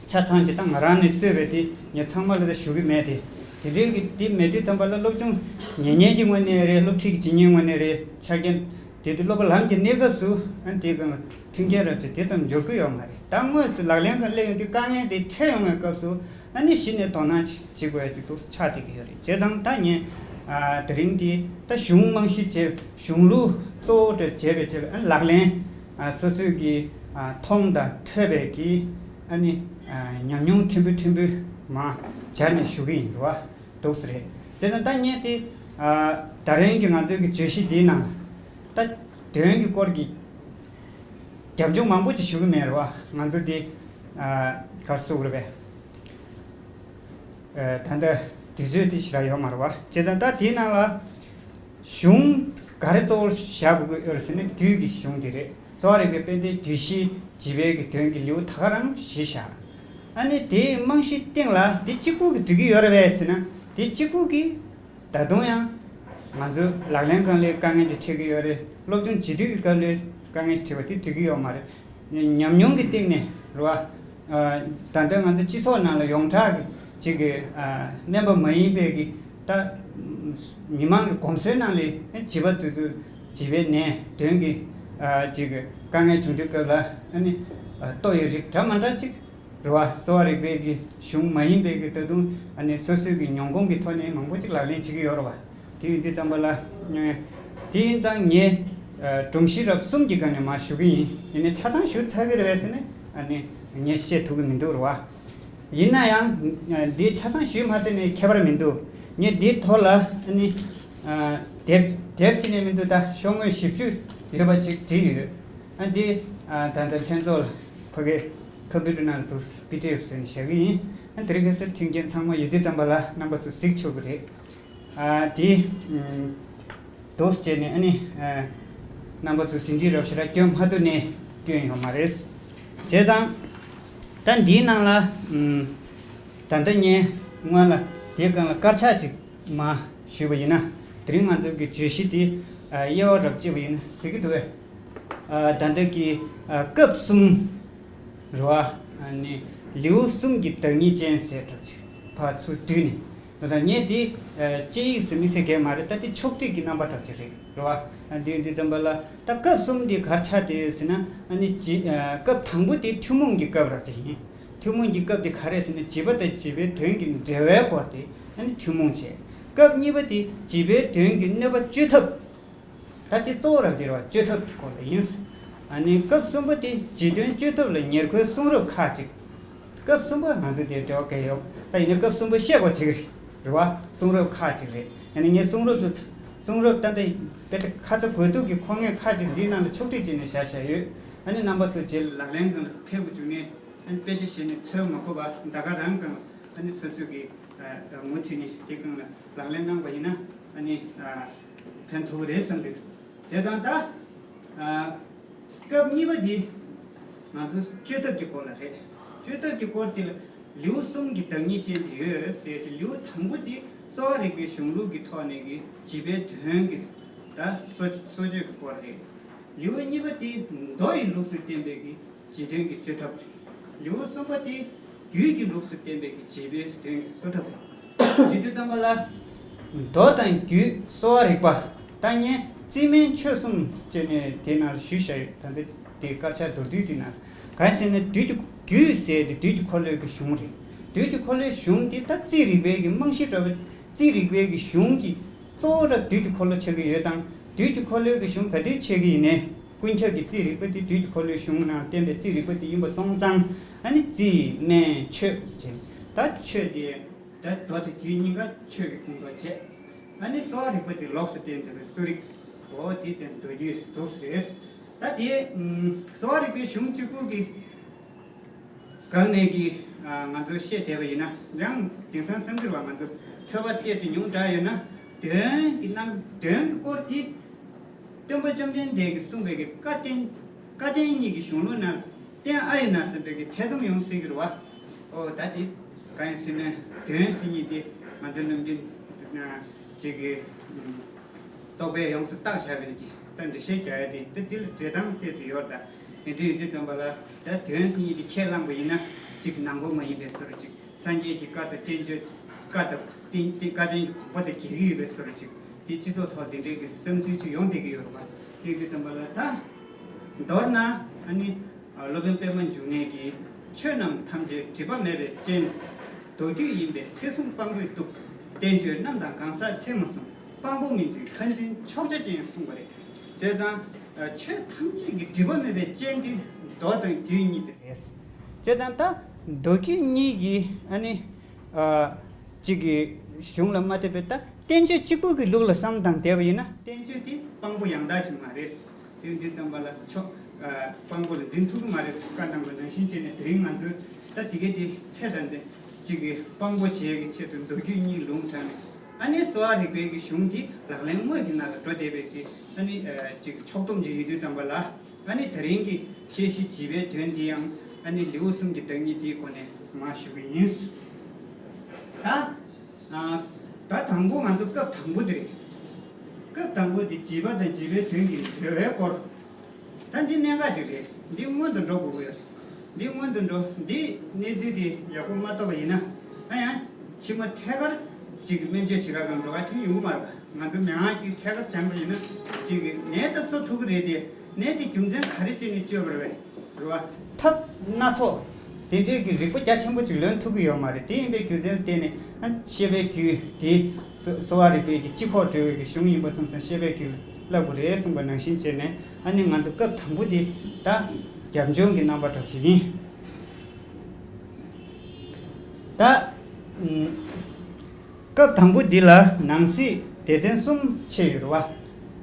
ཆ་ཚང་ཅིག་ད་ང་རང་ནས་གཙོས་པའི་དེ་ངས་ཚང་མ་ལ་ད་ཞུ་གི་མེད་དེ། དེ་འདྲའི་གི་དེ་མེད་དུས་ཙམ་པ་ལ་སློབ་སྦྱོང་ཉན་མཁན་གྱི་ངོས་ནས་རེད། སློབ་ཁྲིད་ཀྱི་བྱེད་མཁན་ངོས་ནས་རེད། ཆ་རྐྱེན་དེ་དུས་སློབ་པ་ལམ་གྱི་གནས་སྐབས་སུ་ཨ་དེ་གི་མཐུན་རྐྱེན་རབ་ཅིག་དེ་ཙམ་འབྱོར་གི་ཡོད་མ་རེད། ད་དངོས་སུ་ལག་ལེན་གྱི་སླེབས་ཡོང་དུས་དཀའ་ངལ་དེ་འཕྲད་ཡོང་བའི་སྐབས་སུ། ཨ་ནི་གཞི་ནས་དོ་སྣང་བྱེད་དགོས་ཡ་ཅིག་ཏུ་ཆགས་བསྡད་ཀྱི་ཡོད་རེད། བྱས་ཙང་ད་ངས། ཨ། དེ་རིང་འདི་ད་གཞུང་རྨང་གཞི་བྱས། གཞུང་ལུགས་གཙོ་བོ་གྲས་བྱས་པའི་ཆེད་ལ། ཨ། ལག་ལེན། ཨ། སོ་སོའི་གི། ཨ། མཐོང་དང་ཐོས་པའི་གི། ཨ་ནི། ཨ། ཉམས་མྱོང་ཕྲན་བུ་ཕྲན་བུ་མར་སྦྱར་ནས་ཞུ་གི་ཡིན་རེད་བ། འདུག་སེ་རེད། བྱས་ཙང་ད་ངས་དེ། ཨ། ད་རིང་གི་ང་ཚོའི་གི་བརྗོད་གཞི་འདིའི་ནང་ད་དོན་གྱི་སྐོར་གྱི་རྒྱབ་ལྗོངས་མང་པོ་ཅིག་ཞུ་གི་མེད་རེད་བ། ང་ཚོ་འདི། ཨ། ག་རེ་ཟེར་དགོས་རེད་པས། ཨ། ད་ལྟ་དུས་ཚོད་དེ་ཞེ་དྲག་ཡོད་མ་རེད་བ། བྱས་ཙང་ད་དེའི་ནང་ལ་གཞུང་ག་རེ་གཙོ་བོར་བཞག་དགོས་ཀྱི་ཡོད་རེད་ཟེར་ན། རྒྱུད་ཀྱི་གཞུང་དེ་རེད། གསོ་བ་རིག་པའི་དཔེ་དེབ་བརྒྱུད་གཞི་བྱིས་པའི་གི་དོན་གྱི་ལེའུ་ད་ག་རང་བཞི་བཞག་ཨ་ནི་དེའི་རྨང་གཞིའི་སྟེང་ལ་འདི་གཅིག་པུ་གིས་འགྲིག་གི་ཡོད་རེད་པས་ཟེར་ན། འདི་གཅིག་པུ་གིས་ད་དུང་ཡང་ང་ཚོའི་ལག་ལེན་སྒང་ལ་དཀའ་ངལ་ཅིག་འཕྲད་ཀྱི་ཡོད་རེད། སློབ་སྦྱོང་བྱེད་དུས་ཀྱི་སྐབས་ལ་དཀའ་ངལ་ཅིག་འཕྲད་པ་དེ་འགྲིག་གི་ཡོད་མ་རེད། ཉམས་མྱོང་གི་སྟེང་ནས་རེད་བ། ཨ། ད་ལྟ་ང་ཚོ་སྤྱི་ཚོགས་ནང་ལ་ཡོངས་གྲགས་ཀྱི་ཅིག་གི། ཨ། སྨན་པ་མ་ཡིན་པའི་གི་ད་མི་མང་གི་གོམས་སྲོལ་ནང་ལ་བྱིས་པ་དེ་ཚོ་བྱིས་པའི་ནད་གདོན་གྱི། ཨ། ཅིག་གི་དཀའ་ངལ་བྱུང་དུས་སྐབས་ལ་ཨ་ནི། ཨ། ལྟོ་ཡི་རིགས་འདྲ་མ་འདྲ་ཅིག་རེད་བ། གསོ་བ་རིག་པའི་གི་གཞུང་མ་ཡིན་པའི་གི་ད་དུང་ཨ་ནི་སོ་སོའི་གི་ཉམས་མྱོང་གི་ཐོག་ནས་མང་པོ་ཅིག་ལག་ལེན་བྱེད་ཀྱི་ཡོད་རེད་བ། དེ་ཡིན་དུས་ཙམ་པ་ལ། ཨ། དེ་ཡིན་ཙང་ངས། ཨ། སྒྲོམ་གཞི་རབ་གསུམ་གྱི་སྒང་ནས་མར་ཞུ་གི་ཡིན། ཡིན་ནའི་ཆ་ཚང་ཞུ་ཚར་གི་རེད་པས་ཟེར་ནས་ཨ་ནི་ངས་བཤད་ཐུབ་ཀྱི་མི་འདུག་རེད་བ། ཡིན་ན་ཡང་། ཨ། འདི་ཆ་ཚང་ཞུས་མ་ཚར་ནའི་ཁྱད་པར་མི་འདུག་ངས་འདིའི་ཐོག་ལ་ཨ་ནི། ཨ། དེབ་དེབ་ཟེར་ནའི་མི་འདུག་ད་ཤོག་ངོས་བཞི་བཅུ་ཡོད་པ་ཅིག་བྲིས་ཡོད། ཨ། འདི། ཨ། ད་ལྟ་ལྷན་ཚོགས་ལ་ཕ་གི་ཁམ་པུ་ཊར་ནང་ལ་འདུག་པི་ཌི་ཨེཕ་བཟོས་ནས་བཞག་གི་ཡིན། ཨ། དེ་རིང་ཁ་སང་མཐུན་རྐྱེན་ཚང་མ་ཡོད་དུས་ཙམ་པ་ལ་རྣམ་པ་ཚོ་གཟིགས་ཆོག་གི་རེད། ཨ། དེ། ཨུམ། འདུག་སེ་བྱས་ནས་ཨ་ནི། ཨ། རྣམ་པ་ཚོ་ཟིན་བྲིས་རབ་ཞེ་དྲག་སྐྱོན་མ་ཐུབ་ནས་སྐྱོན་ཡོད་མ་རེད། བྱས་ཙང་ ད་འདིའི་ནང་ལ་ཨམ། ད་ལྟ་ངས་སྔོན་ལ་དེའི་སྒང་ལ་དཀར་ཆག་ཅིག་མར་ཞུས་པ་ཡིན་ན། དེ་རིང་ང་ཚོ་གི་བརྗོད་གཞི་དེ་ཨ། དབྱེ་བ་རབ་བྱེད་པ་ཡིན་ན་ཟེར་གྱི་འདུག་བས། ཨ། ད་ལྟ་གི་ཨ། སྐབས་གསུམ་རེད་བ། ཨ་ནི་ལེའུ་གསུམ་གྱི་བདག་ཉིད་ཅན་ཟེར་གྲབས་ཅིག་ཕར་ཚུར་བསྡུས་ནས། ད་ལྟ་ངས་དེ་ཨ། དཔྱད་ཡིག་ཟེར་མི་ཟེར་མཁན་མ་རེད། ད་དེ་ཕྱོགས་སྒྲིག་གི་རྣམ་པ་གྲབས་ཅིག་རེད། རེད་བ། ཨ། འདི་འདི་ཙམ་པ་ལ་ད་སྐབས་གསུམ་འདི་ག་རེ་ཆགས་བསྡད་ཡོད་ཟེར་ན། ཨ་ནི་རྗེ་ཨ། སྐབས་དང་པོ་དེ་ཐུན་མོང་གི་སྐབས་རབ་ཅིག་ཡིན། ཐུན་མོང་གི་སྐབས་དེ་ག་རེ་ཟེར་ན། བྱེད་པ་དང་བྱེད་པའི་དོན་གྱི་འབྲེལ་བའི་སྐོར་དེ་ཨ་ནི་ཐུན་མོང་བྱས། སྐབས་གཉིས་པ་དེ་བྱེད་པའི་དོན་གྱི་གནོད་པ་གཅོད་ཐབས། ད་དེ་གཙོ་བོ་རབ་དེ་རེད་བ། གཅོད་ཐབས་ཀྱི་སྐོར་ལ་ཡིན། ཨ་ནི་སྐབས་གསུམ་པ་དེ་རྗེས་དོན་གཅོད་ཐབས་ལ་ཉེར་མཁོའི་གསུང་རབ་ཁག་ཅིག་སྐབས་གསུམ་པ་ང་ཚོ་དེ་འབྲེལ་བ་གང་ཡོད། ད་ཡིན་ན་སྐབས་གསུམ་པ་བཤད་དགོས་ཅིག་རེད་བ། གསུང་རབ་ཁག་ཅིག་རེད། ཡང་ན་ངས་གསུང་རབ་ཏུ་གསུང་རབ་ད་ལྟ་དཔེ་ཁ་ཚ་དགོས་གཏུགས་ཀྱི་མཁོ་མཁན་ཁག་ཅིག་འདིའི་ནང་ལ་ཕྱོགས་སྒྲིག་བྱས་ནས་བཞག་བཞག་ཡོད། ཨ་ནི་རྣམ་པ་ཚོ་རྗེས་ལ་ལག་ལེན་སྒང་ལ་ཕེབས་དགོས་བྱུང་ནས། ཨ་ནི་དཔེ་ཆ་བཞག་ནས་འཚོལ་མ་དགོས་པ་ད་ག་རང་སྒང་ཨ་ནི་སོ་སོ་གི་ཨ། མུ་མཐུད་ནས་དེ་སྒང་ལ་ལག་ལེན་གནང་པ་ཡིན་ན་ཨ་ནི་ཨ། ཕན་ཐོགས་རེད་བསམ་གི་འདུག་དེ་དང་ད་ཨ། སྐབས་གཉིས་པ་འདི་ང་ཚོ་གཅོད་ཐབས་ཀྱི་སྐོར་ལ་རེད། གཅོད་ཐབས་ཀྱི་སྐོར་དེ་ལ་ལེའུ་གསུམ་གྱི་བདག་ཉིད་ཅན་དུ་ཡོད་ཟེར་ཏེ། ལེའུ་དང་པོ་དེ་གསོ་བ་རིག་པའི་གཞུང་ལུགས་ཀྱི་ཐོག་ནས་ཀྱི་བྱེད་པའི་དོན་གྱི་ད་གསོ་གསོ་བཅོས་ཀྱི་སྐོར་རེད། ལེའུ་གཉིས་པ་དེ་མདོ་ཡི་ལུགས་སུ་བསྟན་པའི་གི་རྗེས་དོན་གྱི་གཅོད་ཐབས་རེད། ལེའུ་གསུམ་པ་དེ་རྒྱུད་ཀྱི་ལུགས་སུ་བསྟན་པའི་གི་རྗེས་དོན་གྱི་གསོ་ཐབས་རེད། བྱེད་དུས་ཙམ་པ་ལ། མདོ་དང་རྒྱུད། གསོ་བ་རིག་པ། ད་ངས་རྩིས་མན་ཆོས་གསུམ་བྱས་ནས་དེ་ནང་ཞུས་བཞག་ཡོད། ད་ལྟ་དེ་དཀར་ཆག་མདོར་བསྡུས་དེ་ནང་གང་ཟེར་ན། བདུད་ཀྱི་རྒྱུད་ཟེར་དེ་བདུད་ཀྱི་འཁོར་ལོའི་གི་གཞུང་རེད། བདུད་ཀྱི་འཁོར་ལོའི་གཞུང་དེ་ད་རྩིས་རིག་པའི་གི་རྨང་གཞི་འདྲ་བོ། རྩིས་རིག་པའི་གི་གཞུང་གི་གཙོ་བོ་ར་བདུད་ཀྱི་འཁོར་ལོ་ཆགས་ཀྱི་ཡོད་དང་། བདུད་ཀྱི་འཁོར་ལོའི་གི་གཞུང་ག་དུས་ཆགས་ཀྱི་ཡིན་ནའི། ཀུན་ཁྱབ་ཀྱི་རྩིས་རིག་པ་དེ་བདུད་ཀྱི་འཁོར་ལོའི་གཞུང་ནང་བསྟན་པའི་རྩིས་རིག་པ་དེ་ཡིན་པ་སོང་ཙང་། ཨ་ནི་རྩིས་མན་ཆོས་ཟེར། ད་ཆོས་དེ་ད་མདོ་དང་རྒྱུད་གཉིས་ཀ་ཆོས་ཀྱི་ཁོངས་གཏོགས་བྱས། ཨ་ནི་གསོ་བ་རིག་པ་དེ་ལོགས་སུ་བསྟན་ཟེར་བའི་གསོ་རིག་འོ་དེ་དེ་མདོ་རྒྱུད་རྫོགས་སུ་རེད། ད་དེ་ཨམ། གསོ་བ་རིག་པའི་གཞུང་གཅིག་པུ་གི་སྒང་ནས་ཀྱི་ཨ། ང་ཚོ་བཤད་བསྡད་པ་ཡིན་ན། ཡང་དེང་སང་བསམ་འགྱུར་བ་ང་ཚོ་ཐོས་པ་ཏོག་ཙམ་ཉུང་དྲགས་ཡོད་ན། དོན་གྱི་རྣམ། དོན་གྱི་སྐོར་དེ་སྟོན་པ་བཅོམ་ལྡན་འདས་ཀྱིས་གསུངས་པའི་གི་བཀའ་བསྟན། བཀའ་བསྟན་གཉིས་ཀྱི་གཞུང་ལུགས་ནང་བསྟན་ཨ་ཡིན་ན་བསམ་པའི་གི་ཐེ་ཚོམ་ཡོང་སྲིད་ཀྱི་རེད་བ། ཨོ་ད་དེ་གང་ཡིན་ཟེར་ན། དོན་ཟེར་མཁན་དེ་ང་ཚོ་ནམ་རྒྱུན་ཅིག་གི་རྟོག་པས་ཡོངས་སུ་བཏགས་བཞག་པའི་གི་ད་འགྲེལ་བཤད་རྒྱག་ཡ་དེ། ད་དེ་ལ་འགྲེལ་སྟངས་ཏོག་ཙམ་ཡོད་རེད། ད་ཡིན་དུས་ཡིན་དུས་ཙམ་པ་ལ། ད་དོན་ཟེར་མཁན་དེ་ཁས་བླངས་པ་ཡིན་ན། ཅིག་ནང་པ་མ་ཡིན་པའི་བཟོ་འདྲ་ཅིག་སངས་རྒྱས་ཀྱི་བཀའ་དང་བསྟན་བཅོས། བཀའ་དང་བསྟན་བསྟན་བཀའ་བསྟན་གྱི་དགོངས་པ་དང་འགལ་གྱི་ཡོད་པའི་བཟོ་འདྲ་ཅིག་དེ་སྤྱི་ཚོགས་ཐོག་དེ་འདྲའི་གི་བསམ་ཚུལ་ཅིག་ཡོང་བསྡད་ཀྱི་ཡོད་རེད་པ། དེ་དུས་ཙམ་པ་ལ་ད། མདོར་ན་ཨ་ནི་སློབ་དཔོན་པད་མ་འབྱུང་གནས་ཀྱིས། ཆོས་རྣམས་ཐམས་ཅད་སྒྲིབ་པ་མེད་པའི་སྤྱན། མདོ་རྒྱུད་ཡིན་པས་ཚེ་གསུམ་སྤང་པོས་བཏུབ། བསྟན་བཅོས་རྣམས་དང་གང་ཟག་ཚད་མ་གསུམ། དཔང་པོ་མིན་ཚེ་ཁ་འཛིན་ཕྱོགས་ཆ་ཅན། གསུངས་པ་རེད། བྱས་ཙང་ཆོས་ཐམས་ཅད་ཀྱི་སྒྲིབ་པ་མེད་པའི་སྤྱན་དེ་མདོ་དང་རྒྱུད་གཉིས་དེ་རེད། བྱས་ཙང་ད་མདོ་རྒྱུད་གཉིས་ཀྱི་ཨ་ནི་ཨ། གཅིག་གི་གཞུང་ལ་མ་བལྟས་པའི་ད་བསྟན་བཅོས་གཅིག་པུ་གི་ལུགས་ལ་བསམ་བཏང་བསྡད་པ་ཡིན་ན། བསྟན་བཅོས་དེ་དཔང་པོ་ཡང་དག་ཅིག་མ་རེད། དེ་འདི་ཙམ་པ་ལ་ཆོག་ཨ། དཔང་པོ་ལ་འཛིན་ཐུབ་ཀྱི་མ་རེད་ཟེར་བཀའ་གནང་བ་ནང་བཞིན་བྱས་ནས། དེ་རིང་ང་ཚོས་ད་དེ་གའི་དེ་ཚད་དང་དེ་གཅིག་གི་དཔང་པོ་བྱེད་ཀྱི་ཆེད་དུ་མདོ་རྒྱུད་གཉིས་ལུང་དྲངས་ནས། ཨ་ནི་གསོ་བ་རིག་པའི་གི་གཞུང་དེ་ལག་ལེན་དངོས་ཀྱི་ནང་ལ་འགྲོ་བསྡད་པའི་གི་ཨ་ནི་ཨ། གཅིག་ཕྱོགས་བསྡོམས་ཅིག་ཡིན་དུས་ཙམ་པ་ལ། ཨ་ནི་དེ་རིང་གི་བཤད་གཞི་བྱེད་པའི་དོན་དེ་ཡང་ཨ་ནི་ལེའུ་གསུམ་གྱི་བདག་ཉིད་དེའི་སྒོ་ནས་མར་ཞུ་གི་ཡིན། ད། ཨ། ད་དང་པོ་ང་ཚོ་སྐབས་དང་པོ་འདི་རེད། སྐབས་དང་པོ་འདི་བྱེད་པ་དང་བྱེད་པའི་དོན་གྱི་འབྲེལ་བའི་སྐོར། ད་འདི་གནད་འགག་ཅིག་རེད། འདི་སྔོན་དུ་འགྲོ་དགོས་ཀྱི་ཡོད། འདི་སྔོན་དུ་འགྲོ། འདི་གནས་ཚུལ་འདི་ཡག་པོ་མ་རྟོགས་པ་ཡིན་ན། ཨ་ཡང་ཕྱི་མ་ཐད་ཀར་ཅིག་སྨན་བཅོས་བྱེད་ག་གང་འགྲོ་ག་ཅིག་ཡོང་གི་མ་རེད་པ། ང་ཚོ་མི་ཨང་ཅིག་ཐད་ཀར་སྦྱངས་པ་ཡིན་ན་ཅིག་ནད་ད་གསོ་ཐུབ་ཀྱི་རེད་དེ། ནད་དེ་རྒྱུ་མཚན་ག་རེ་བྱས་ནས་བཅོས་པ་རེད་པས། རེད་པ། ཐབས་སྣ་ཚོགས་དེ་འདྲའི་གི་རིག་པ་རྒྱ་ཆེན་པོ་ཅིག་ལོན་ཐུབ་ཀྱི་ཡོད་མ་རེད། དེ་ཡིན་པའི་རྒྱུ་མཚན་བརྟེན་ནས་ཨ། བཤད་པའི་རྒྱུད་དེ་གསོ་གསོ་བ་རིག་པའི་གི་སྤྱི་ཁོག་འབྲེལ་བའི་གི་གཞུང་ཡིན་པ་མཚུངས་སོང་། བཤད་པའི་རྒྱུད་བསླབ་དགོས་རེད་གསུངས་པ་ནང་བཞིན་བྱས་ནས། ཨ་ནི་ང་ཚོ་སྐབས་དང་པོ་དེ་ད་རྒྱབ་ལྗོངས་ཀྱི་རྣམ་པ་འདྲ་ཞིག་ཡིན། ད། ཨུམ། སྐབས་དང་པོ་འདི་ལ་ནང་གསེས་སྡེ་ཚན་གསུམ་ཕྱེ་ཡོད་རེད་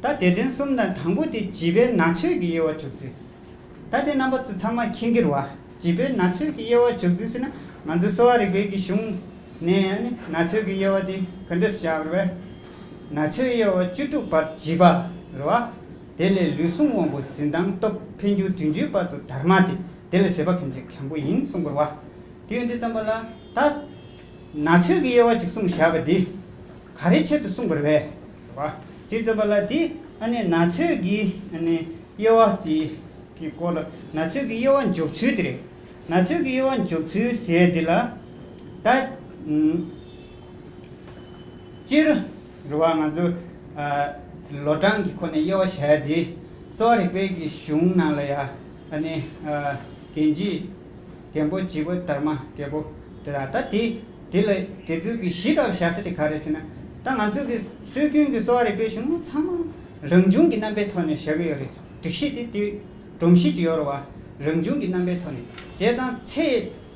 པ། ད་སྡེ་ཚན་གསུམ་དང་དང་པོ་དེ་བྱིས་པའི་ན་ཚོད་ཀྱི་དབྱེ་བ་འཇོག་ཚུལ། ད་དེ་རྣམ་པ་ཚོ་ཚང་མ་མཁྱེན་གྱི་རེད་པ། བྱིས་པའི་ན་ཚོད་ཀྱི་དབྱེ་བ་འཇོག་ཚུལ་ཟེར་ན། ང་ཚོའི་གསོ་བ་རིག་པའི་གི་གཞུང་ནས་ཨ་ནི་ན་ཚོད་ཀྱི་དབྱེ་བ་དེ་ག་འདྲས་བཞག་རེད་པས། ན་ཚོད་དབྱེ་བ་བཅུ་དྲུག་པར་བྱིས་པ་རེད་པ། དེ་ལས་ལུས་ཟུངས་དབང་པོ་ཟིན་དང་སྟོབས་འཕེལ་འགྱུར་བདུན་ཅུའི་བར་དུ་དར་མ་སྟེ། དེ་ལ་ཟད་པ་ཕན་ཆད་མཁན་པོ་ཡིན་གསུངས་པ་རེད་བ། དེ་ཡིན་དུས་ཙམ་པ་ལ་ད་ན་ཚོད་ཀྱི་དབྱེ་བ་ཅིག་གསུངས་བཞག་པ་འདི་ག་རེ་ཆེད་དུ་གསུངས་པ་རེད་བ། དེ་ཙམ་པ་ལ་དེ་ཨ་ནི་ན་ཚོད་ཀྱི་ཨ་ནི་དབྱེ་བ་དེ་གི་སྐོར་ལ་ན་ཚོད་ཀྱི་དབྱེ་བ་འཇོག་ཚུལ་དེ་རེད། ན་ཚོད་ཀྱི་དབྱེ་བ་འཇོག་ཚུལ་ཟེར་འདི་ལ་ད་ཨུམ། སྤྱིར་རེད་བ། ང་ཚོ་ཨ་ལོ་གྲངས་ཀྱི་ཁོ་ནས་དབྱེ་བ་བྱ་ཡ་འདི་གསོ་བ་རིག་པའི་གི་གཞུང་ནང་ལ་ཡ་ཨ་ནི་ཨ་རྒན་བྱིས་རྒན་པོ་བྱིས་པ་དར་མ་རྒད་པོ་དེ་དང་ད་དེ་དེ་ལ་དེ་ཚོའི་གི་གཞི་འདྲ་བ་བཞག་ས་དེ་ག་རེ་ཟེར་ན། ད་ང་ཚོ་གི་སྲོལ་རྒྱུན་གི་གསོ་བ་རིག་པའི་གཞུང་ཚང་མ་རང་བྱུང་གི་རྣམ་པའི་ཐོག་ནས་བཞག་གི་ཡོད་རེད། སྒྲིག་གཞི་དེ་དེ་སྒྲོམ་གཞི་ཅིག་ཡོད་རེད་བ། རང་བྱུང་གི་རྣམ་པའི་ཐོག་ནས། བྱས་ཙང་ཚེ་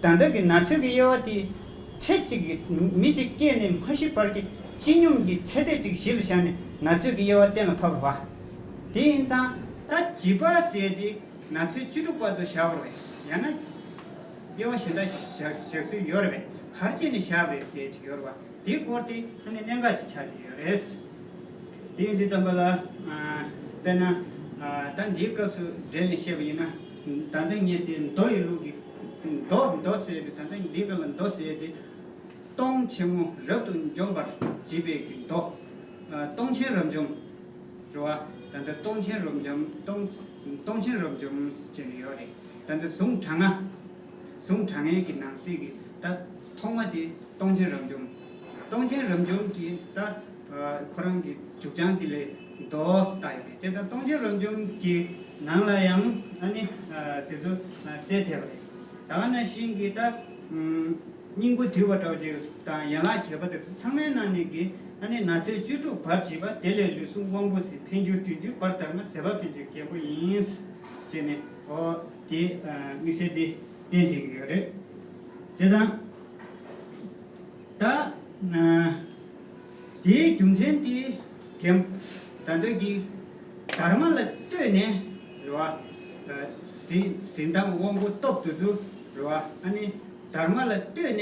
ད་ལྟ་གི་ན་ཚོད་ཀྱི་དབྱེ་བ་དེ་ཚེ་གཅིག་གི་མི་གཅིག་སྐྱེས་ནས་མ་ཤི་བར་གྱི་སྤྱི་སྙོམས་ཀྱི་ཚེ་ཚད་ཅིག་གཞི་ལ་བཞག་ནས་ན་ཚོད་ཀྱི་དབྱེ་བ་གཏན་ལ་ཕབ་པ་རེད་བ། དེ་ཡིན་ཙང་ད་བྱིས་པ་ཟེར་དེ་ན་ཚོད་བཅུ་དྲུག་བར་དུ་བཞག་པ་རེད། ཡང་ན་དབྱེ་བ་གཞན་དག་བཞག་བཞག་སྲོལ་ཡོད་རེད་པས། ག་རེ་བྱས་ནས་བཞག་པ་རེད་ཟེར་ཅིག་ཡོད་རེད་བ། དེའི་སྐོར་དེ་ཨ་ནི་གནད་འགག་ཅིག་ཆགས་ཀྱི་ཡོད་རེད། དེ་ཡིན་དུས་ཙམ་པ་ལ་ཨ་དཔེར་ན་ཨ་ད་འདིའི་སྐབས་སུ་འགྲེལ་ནས་བཤད་པ་ཡིན་ན། ད་ལྟ་ངས་དེ་མདོ་ཡི་ལུགས་ཀྱི་མདོ་མདོ་ཟེར་དེ། ད་ལྟ་འདིའི་སྐབས་ལ་མདོ་ཟེར་དེ་སྟོང་ཆེན་མོ་རབ་ཏུ་འཇོམས་པར་བྱེད་པའི་གི་མདོ། ཨ་སྟོང་ཆེན་རབ་འཇོམས་རེད་བ། ད་ལྟ་སྟོང་ཆེན་རབ་འཇོམས་སྟོང་སྟོང་ཆེན་རབ་འཇོམས་ཟེར་ནས་ཡོད་རེད། ད་ལྟ་ཟུང་དྲག་ལྔ། ཟུང་དྲག་ལྔའི་གི་ནང་གསེས་ཀྱི་ད་ཐོག་མ་དེ་སྟོང་ཆེན་རབ་འཇོམས། སྟོང་ཆེན་རབ་འཇོམས་ཀྱི་ད་ཨ་ཁོ་རང་གི་མཇུག་བྱང་དེ་ལས་མདོ་ཟེར་བཏགས་ཡོད་རེད། བྱས་ཙང་སྟོང་ཆེན་རབ་འཇོམས་ཀྱི་ནང་ལ་ཡང་ཨ་ནི་ཨ་དེ་ཚོ་ཨ་གསལ་ཐེབས་པ་རེད། ད་ག་ནང་བཞིན་གྱི་ད་ཨུམ། སྙིང་པོ་བསྡུས་པ་འདྲ་བོ་ཅིག་དང་ཡན་ལག་བརྒྱད་པ་དེ་ཚོ་ཚང་མའི་ནང་ནས་ཀྱི་ཨ་ནི་ན་ཚོད་བཅུ་དྲུག་བར་བྱིས་པ། དེ་ལས་ལུས་ཟུངས་དབང་པོ་ཟད། འཕེལ་འགྱུར་དུས་འགྱུར་བར་དར་མ། ཟད་པ་ཕན་ཆད་རྒན་པོ་ཡིན། ཅེས་ནས་འོ་དེ་ཨ་དམིགས་བསལ་དེ་བསྟན་བསྡད་ཀྱི་ཡོད་རེད། བྱས་ཙང་ད་ཨ་དེའི་རྒྱུ་མཚན་དེ་རྒན་ད་ལྟ་གི་དར་མ་ལ་ལྟོས་ནས་རེད་བ། ཨ་ཟད་ཟད་མདངས་དབང་པོ་སྟོབས་དེ་ཚོ་རེད་བ། ཨ་ནི་དར་མ་ལ་ལྟོས་ནས་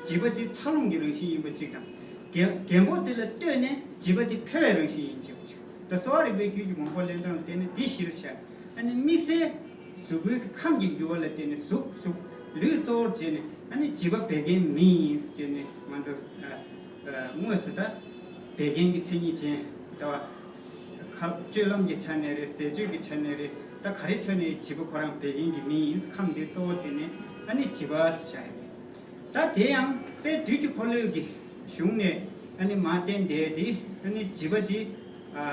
བྱིས་པ་དེ་འཚར་ལོངས་ཀྱི་རང་བཞིན་ཡིན་པ་གཅིག་དང་། རྒན་རྒན་པོ་དེ་ལ་ལྟོས་ནས་བྱིས་པ་དེ་འཕེལ་བའི་རང་བཞིན་ཡིན་གཅིག་པ་གཅིག་ད་གསོ་བ་རིག་པའི་རྒྱུད་ཀྱི་མང་པོ་ལེན་སྟངས་ལ་བརྟེན་ནས་འདི་གཞིར་བཞག་ཨ་ནི་དམིགས་བསལ་གཟུགས་པོའི་ཁམས་ཀྱི་འགྱུར་བ་ལ་བརྟེན་ནས་གཟུགས་གཟུགས་ལུས་གཙོ་བོར་བྱས་ནས་ཨ་ནི་བྱིས་པ་བད་ཀན་མི་ཡིན་ཟེར་ནས་ང་ཚོ་ཨ་ཨ་དངོས་སུ་ད་བད་ཀན་གྱི་མཚན་ཉིད་ཅན་ད་བ། ཁ་སྤྱོད་ལམ་གྱི་ཆ་ནས་རེད། ཟས་སྤྱོད་ཀྱི་ཆ་ནས་རེད། ད་ག་རེ་ཆ་ནས་བྱིས་པ་ཁོ་རང་བད་ཀན་གྱི་མི་ཡིན། ཁམས་དེ་གཙོ་བོ་དེ་ནི་ཨ་ནི་བྱིས་པ་ཟེར་བྱ་ཡིན། ད་དེ་ཡང་དཔལ་དུས་ཀྱི་འཁོར་ལོའི་གི་གཞུང་ནས་ཨ་ནི་མར་བསྟན་བསྡད་དེ་ཨ་ནི་བྱིས་པ་དེ་ཨ་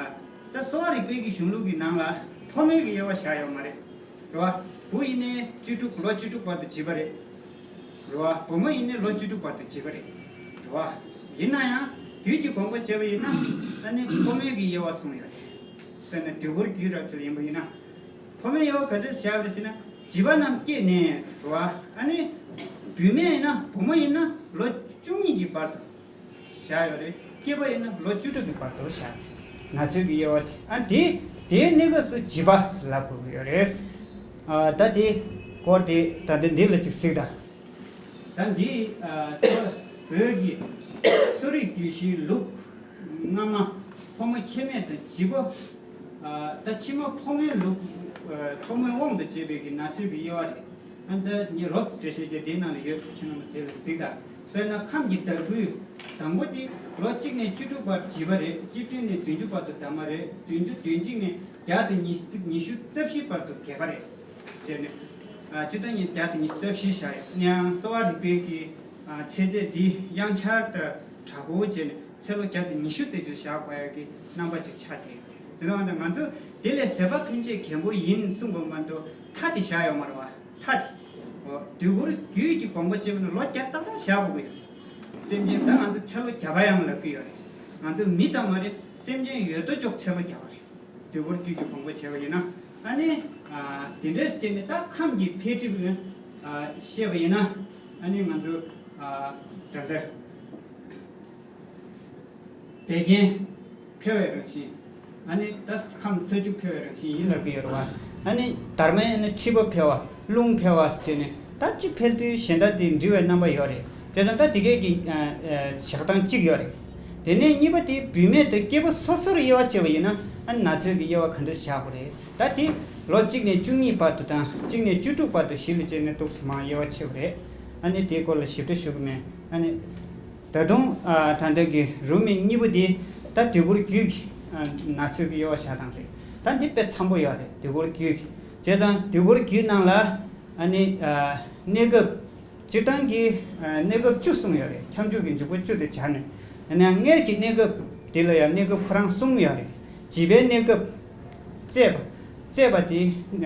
ད་གསོ་བ་རིག་པའི་གི་གཞུང་ལུགས་ཀྱི་ནང་ལ་ཕོ་མོའི་གི་དབྱེ་བ་བཞག་ཡོད་མ་རེད། རེད་བ། བུ་ཡིན་ནའི་བཅུ་དྲུག་ལོ་བཅུ་དྲུག་བར་དུ་བྱིས་པ་རེད། རེད་བ། བུ་མོ་ཡིན་ནའི་ལོ་བཅུ་དྲུག་བར་དུ་བྱིས་པ་རེད། རེད་བ། ཡིན་ན་ཡང་རྒྱུད་ཀྱི་དགོངས་པ་བྱས་པ་ཡིན་ན་ཨ་ནི་ཕོ་མོའི་གི་དབྱེ་བ་གསུངས་ཡོད་རེད། དཔེར་ན་དུས་འཁོར་རྒྱུད་རབ་མཆོག་ཡིན་པ་ཡིན་ན། ཕོ་མོའི་དབྱེ་བ་ག་འདྲ་བཞག་རེད་ཟེར་ན། བྱིས་པ་རྣམས་སྐྱེས་ནས་རེད་བ། ཨ་ནི་བུད་མེད་ཡིན་ན་བུ་མོ་ཡིན་ན་ལོ་བཅུ་གཉིས་ཀྱི་བར་དུ། བཞག་ཡོད་རེད། སྐྱེས་པ་ཡིན་ན་ལོ་བཅུ་དྲུག་གི་བར་དུ་བཞག་ན་ཚོད་ཀྱི་དབྱེ་བ་དེ་ཨ་དེ་དེའི་གནས་སྐབས་སུ་བྱིས་པ་ལབ་དགོས་ཀྱི་ཡོད་རེད། ཨ་ད་དེ་སྐོར་དེ་ད་ལྟ་འདི་ལ་ཅིག་གཟིགས་དང་། ད་འདི་ཨ་གསོ་བོད་ཀྱི་གསོ་རིག་རྒྱུད་བཞིའི་ལུགས་སྔ་མ་ཕོ་མོ་ཁྱད་མེད་དང་བྱིས་པ། ཨ་ད་ཕྱི་མ་ཕོ་མོའི་ལུགས་ཨ་ཕོ་མོའི་དབང་དུ་བྱས་པའི་གི་ན་ཚོད་ཀྱི་དབྱེ་བ་རེད། ཨ་ད་ངས་རོབ་ཙམ་འགྲེལ་བཤད་རྒྱག་དེའི་ནང་ལ་ཡོད། ཁྱེད་རྣམ་པ་རྗེས་ལ་གཟིགས་དང་། དཔེར་ན་ཁམས་ཀྱི་དར་སྤུས་དང་པོ་དེ་ལོ་གཅིག་ནས་བཅུ་དྲུག་བར་བྱིས་པ་རེད། བཅུ་བདུན་ནས་བདུན་ཅུ་བར་དུ་དར་མ་རེད། བདུན་ཅུ་དོན་གཅིག་ནས་བརྒྱ་དང་ཉི་ཉི་ཤུ་རྩ་བཞི་བར་དུ་རྒས་པ་རེད་ཟེར་ནས། ཨ་སྤྱིར་བཏང་ནས་བརྒྱ་དང་ཉི་ཤུ་རྩ་བཞི་བཞག་ཡོད་ན་ཡང་གསོ་བ་རིག་པའི་གི་ཨ་ཚད་ཚད་འདི་དབྱངས་འཆར་དང་དྲག་པོ་བྱས་ནས་ཚེ་ལོ་བརྒྱ་དང་ཉི་ཤུ་ཙམ་ཅིག་བཞག་དགོས་ཡ་གི་རྣམ་པ་ཅིག་ཆགས་བསྡད་ཡོད་རེད། དེ་ནང་ང་ཚོ་དེ་ལས་ཟད་པ་ཕན་ཆད་རྒན་པོ་ཡིན་གསུངས་པ་མ་གཏོགས་མཐའ་དེ་བཞག་ཡོད་མ་རེད་བ། མཐའ་དེ། འོ་དུས་འཁོར་རྒྱུད་ཀྱི་དགོངས་པ་བཅས་པ་ནི་ལོ་བརྒྱ་ཏག་ཏག་བཞག་དགོས་ཀྱི་ཡོད། སེམས་ཅན་ད་ང་ཚོ་ཚེ་ལོ་བརྒྱ་པ་ཡང་ལབ་ཀྱི་ཡོད་རེད། ང་ཚོ་མི་ཙམ་མ་རེད། སེམས་ཅན་ཡོད་དོ་ཅོག་ཚེ་ལོ་བརྒྱ་པ་རེད། དུས་འཁོར་རྒྱུད་ཀྱི་དགོངས་པ་བྱས་པ་ཡིན་ན། ཨ་ནི། ཨ་དེ་འདྲས་བྱས་ནས་ད་ཁམས་ཀྱི་འཕེལ་འགྲིབ་ཨ་བཤད་པ་ཡིན་ན། ཨ་ནི་ང་ཚོ་ཨ་ད་ལྟ་བད་ཀན་འཕེལ་བའི་རང་བཞིན། ཨ་ནི་ད་ཁམས་ས་ཆུ་འཕེལ་བའི་རང་བཞིན་ཡིན་ལབ་ཀྱི་ཡོད་རེད་བ། ཨ་ནི་དར་མའི་ཨ་ནི་མཁྲིས་པ་འཕེལ་བ། རླུང་འཕེལ་བ་བྱས་ནས་ད་གཅིག་འཕེལ་དུས་གཞན་དག་དེ་འབྲི་བའི་རྣམ་པ་ཡོད་རེད། བྱས་ཙང་ད་དེ་གས་ཀྱི་ཨ་ཨ་བཞག་སྟངས་གཅིག་ཡོད་རེད། དེ་ནས་གཉིས་པ་དེ་བུད་མེད་དང་སྐྱེས་བུ་སོ་སོར་དབྱེ་བ་ཕྱེ་བ་ཡིན་ན། ཨ་ནི་ན་ཚོད་ཀྱི་དབྱེ་བ་ག་འདྲ་བཞག་དགོས་རེད། ད་དེ་ལོ་གཅིག་ནས་བཅུ་གཉིས་བར་དུ་དང་གཅིག་ནས་བཅུ་དྲུག་བར་དུ་བཞི་ལ་ཕྱེ་ནས་འདུག་སེ་མར་དབྱེ་བ་ཕྱེ་བ་རེད། ཨ་ནི་དེའི་སྐོར་ལ་ཞིབ་ཕྲ་ཞུ་གི་མེད། ཨ་ནི་ད་དུང་ཨ་ད་ལྟ་གི་རུམ་མེད་གཉིས་པོ་དེ་ད་དུས་འཁོར་རྒྱུད་ཀྱི་ཨ་ན་ཚོད་ཀྱི་དབྱེ་བ་བཞག་སྟངས་རེད། ད་འདི་དཔེ་འཚམ་པོ་ཡོད་རེད། དུས་འཁོར་རྒྱུད་ཀྱི་བྱས་ཙང་དུས་འཁོར་རྒྱུད་ནང་ལ་ཨ་ནི་ཨ་གནས་སྐབས། སྤྱིར་བཏང་གི་ཨ་གནས་སྐབས་བཅུ་གསུངས་ཡོད་རེད། ཁྱབ་འཇུག་གི་འཇུག་པ་བཅུ་དེ་སྦྱར་ནས། ཡང་ན་མངལ་གྱི་གནས་སྐབས་དེ་ལ་ཡང་གནས་སྐབས་ཁོ་རང་གསུམ་ཡོད་རེད། བྱིས་པའི་གནས་སྐབས། བཙས་པ། བཙས་པ་དེ་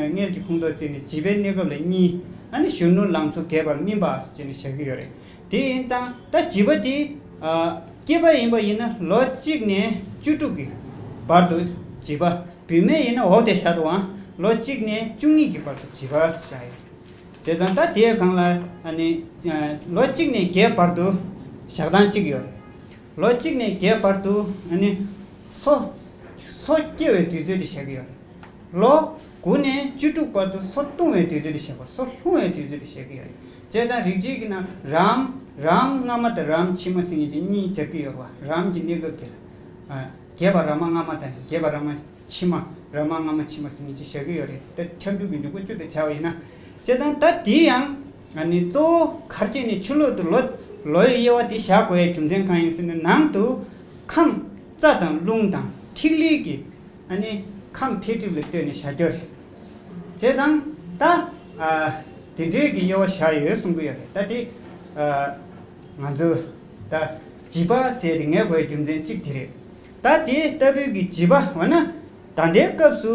མངལ་གྱི་ཁོངས་གཏོགས་བརྩིས་ནས་བྱིས་པའི་གནས་སྐབས་ལ་གཉིས། ཨ་ནི་གཞོན་ནུ་ལང་ཚོ་རྒས་པ་སྨིན་པ་ཟེར་ནས་བཞག་གི་ཡོད་རེད། དེ་ཡིན་ཙང་ད་བྱིས་པ་དེ་ཨ་སྐྱེས་པ་ཡིན་པ་ཡིན་ན་ལོ་གཅིག་ནས་བཅུ་དྲུག་གི་བར་དུ་བྱིས་པ། བུད་མེད་ཡིན་ན་འོག་དེ་བཞག་འདུག་ཨང་། ལོ་གཅིག་ནས་བཅུ་གཉིས་ཀྱི་བར་དུ་བྱིས་པ་ཟེར་བཞག་ཡོད་རེད། བྱས་ཙང་ད་དེའི་སྒང་ལ་ཨ་ནི་ལོ་གཅིག་ནས་བརྒྱད་བར་དུ་བཞག་སྟངས་གཅིག་ཡོད་རེད། ལོ་གཅིག་ནས་བརྒྱད་བར་དུ་ཨ་ནི་སོ། སོ་སྐྱེ་བའི་དུས་ཚོད་དེ་བཞག་གི་ཡོད་རེད། ལོ་དགུ་ནས་བཅུ་དྲུག་བར་དུ་སོ་བཏུང་བའི་དུས་ཚོད་དེ་བཞག་པ། སོ་ལྷུང་བའི་དུས་ཚོད་དེ་བཞག་གི་ཡོད་རེད། བྱས་ཙང་རིག་བྱེད་ཀྱི་ནང་རམ། རམ་སྔ་མ་དང་རམ་ཕྱི་མ་ཟེར་མཁན་ཅིག་གཉིས་སྦྱར་གི་ཡོད་རེད་བ། རམ་གྱི་གནས་སྐབས་དེ་ལ། རྒས་པ་ར་མ་སྔ་མ་དང་རྒས་པ་ར་མ་ཕྱི་མ། ར་མ་སྔ་མ་ཕྱི་མ་ཟེར་མཁན་ཅིག་བཞག་གི་ཡོད་རེད། ད་ཁྱབ་འཇུག་གི་འཇུག་པ་བཅུ་དེ་བྱ་བ་ཡིན་ན། བྱས་ཙང་ད་དེ་ཡང་ཨ་ནི་གཙོ་བོ་ག་རེ་བྱས་ནས་ཕྱི་ལོགས་དུ་ལོ། ལོའི་དབྱེ་བ་དེ་བཞག་དགོས་ཡའི་རྒྱུ་མཚན་གང་ཡིན་ཟེར་ན། ནང་དུ་ཁམས་རྩ་དང་རླུང་དང་ཐིག་ལེ་གི་ཨ་ནི་ཁམས་འཕེལ་འགྲིབ་ལ་ལྟོས་ནས་བཞག་རྒྱུ་རེད། བྱས་ཙང་ད་ཨ་དེ་འདྲའི་གི་དབྱེ་བ་བཞག་ཡོད་གསུང་གི་ཡོད་རེད། ད་དེ་ཨ་ང་ཚོ་ད་བྱིས་པ་ཟེར་དེ་ངེས་དགོས་རྒྱུ་མཚན་གཅིག་དེ་རེད། ད་དེ་ལྟ་བུའི་གི་བྱིས་པ་འོ་ན་ད་ལྟའི་སྐབས་སུ་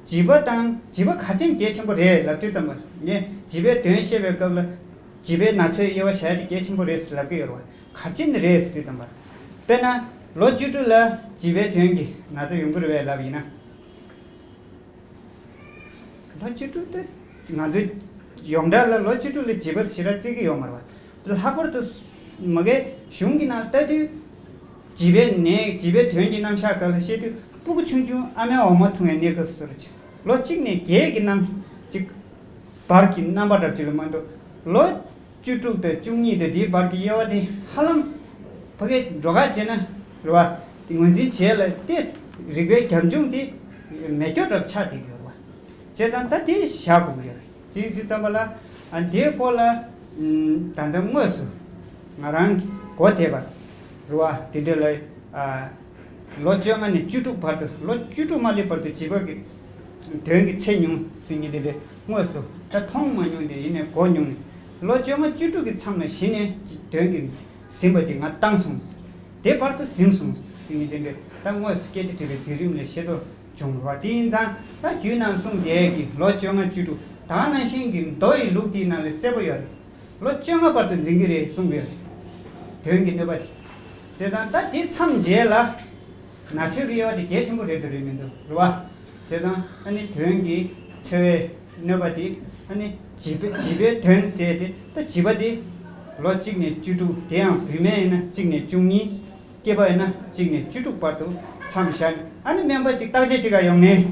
བྱིས་པ་དང་བྱིས་པ་ག་ཅན་གལ་ཆེན་པོ་རེད་ལབ་དུས་ཙམ་པ། ངས་བྱིས་པའི་དོན་བཤད་པའི་སྐབས་ལ་བྱིས་པའི་ན་ཚོད་དབྱེ་བ་བཞག་ཡ་དེ་གལ་ཆེན་པོ་རེད་ཟེར་ལབ་ཀྱི་ཡོད་རེད་བ། ག་ཅན་རེད་ཟེར་དུས་ཙམ་པ། དཔེར་ན་ལོ་བཅུ་དྲུག་ལ་བྱིས་པའི་དོན་གྱི་ན་ཚོད་ཡོང་གི་རེད་བས་ལབ་ཡིན་ན། ལོ་བཅུ་དྲུག་དེ་ང་ཚོའི་ཡོངས་གྲགས་ལ་ལོ་བཅུ་དྲུག་ལ་བྱིས་པ་ཞེ་དྲག་བརྩི་གི་ཡོད་མ་རེད་བ། ལྷག་པར་དུ་མ་གི་གཞུང་གི་ནང་ལྟ་དུས་བྱིས་པའི་ནད། བྱིས་པའི་དོན་གྱི་རྣམ་གཞག་སྐབས་ལ་བཤད་དུས་སྤུ་གུ་ཆུང་ཆུང་ཨ་མའི་འོ་མ་འཐུང་བའི་གནས་སྐབས་སུ་རེད། ལོ་གཅིག་ནས་བརྒྱད་ཀྱི་རྣམ་གཅིག་བར་གྱི་རྣམ་པ་འདྲ་ཅིག་ལ་མ་གཏོགས། ལོ་བཅུ་དྲུག་དང་བཅུ་གཉིས་དང་དེའི་བར་གྱི་དབྱེ་བ་དེ་ཧ་ལམ་ཕ་གིར་འགྲོ་ཁ་བྱས་ན་རེད་བ། དེ་ངོས་འཛིན་བྱས་ལ་ཏེ་རིག་པའི་རྒྱབ་ལྗོངས་དེ་མེད་སྐྱོ་འདྲ་ཆགས་བསྡད་ཀྱི་ཡོད་རེད་བ། བྱས་ཙང་ད་དེ་བཞག་དགོས་ཀྱི་ཡོད་རེད། དེ་ཡིན་དུས་ཙམ་པ་ལ་ཨ་དེའི་སྐོར་ལ་ཨམ་ད་ལྟ་དངོས་སུ་ང་རང་གི་གོ་བདེ་བ་རེད་བ། དེ་འདྲ་ལ་ཨ། ལོ་བཅོ་ལྔ་ནས་བཅུ་དྲུག་བར་དུ། ལོ་བཅུ་དྲུག་མ་སླེབས་བར་དུ་བྱིས་པ་གི་དོན་གྱི་ཚེ་ཉུང་ཟེར་མཁན་དེ་འདྲ་དངོས་སུ་ད་མཐོང་མ་མྱོང་དེ་ཡིན་ནའི་གོ་མྱོང་ནས། ལོ་བཅོ་ལྔ་བཅུ་དྲུག་གི་མཚམས་ལ་གཞི་ནས་དོན་གྱི་ཟིན་པ་དེ་ང་བཏང་སོང་། དེ་བར་དུ་ཟིན་སོང་ཟེར་མཁན་དེ་འདྲ་ད་དངོས་སུ་སྐད་ཆ་དྲིས་པའི་དུས་རིམ་ལས་ཤེས་རྟོགས་བྱུང་བ། དེ་ཡིན་ཙང་ད་རྒྱུད་ནང་གསུངས་བསྡད་ཀྱི་ལོ་བཅོ་ལྔ་བཅུ་དྲུག་ད་ག་ནང་བཞིན་གྱི་མདོ་ཡི་ལུགས་དེའི་ནང་ལ་གསལ་པོ་ཡོད་རེད། ལོ་བཅོ་ལྔ་བར་དུ་འཛིན་གྱི་རེད་གསུང་གི་ཡོད་རེད། དོན་གྱི་གནོད་པ་དེ། བྱས་ཙང་ད་དེ་མཚམས་རྗེས་ལ་ན་ཚོད་ཀྱི་དབྱེ་བ་དེ་གལ་ཆེན་པོ་རེད་འདུག་རེད་མི་འདུག་རེད་བ། བྱས་ཙང་ཨ་ནི་དོན་གྱི་འཚེ་བའི་གནོད་པ་དེ་ཨ་ནི་བྱིས་པའི་བྱིས་པའི་དོན་ཟེར་ཏེ། ད་བྱིས་པ་དེ་ལོ་གཅིག་ནས་བཅུ་དྲུག་དེ་ཡང་བུད་མེད་ཡིན་ན་གཅིག་ནས་བཅུ་གཉིས། སྐྱེས་པ་ཡིན་ན་གཅིག་ནས་བཅུ་དྲུག་བར་དུ་མཚམས་བཞག་ནས། ཨ་ནི་སྨན་པ་གཅིག་བརྟག་དཔྱད་བྱེད་ག་ཡོང་ནས།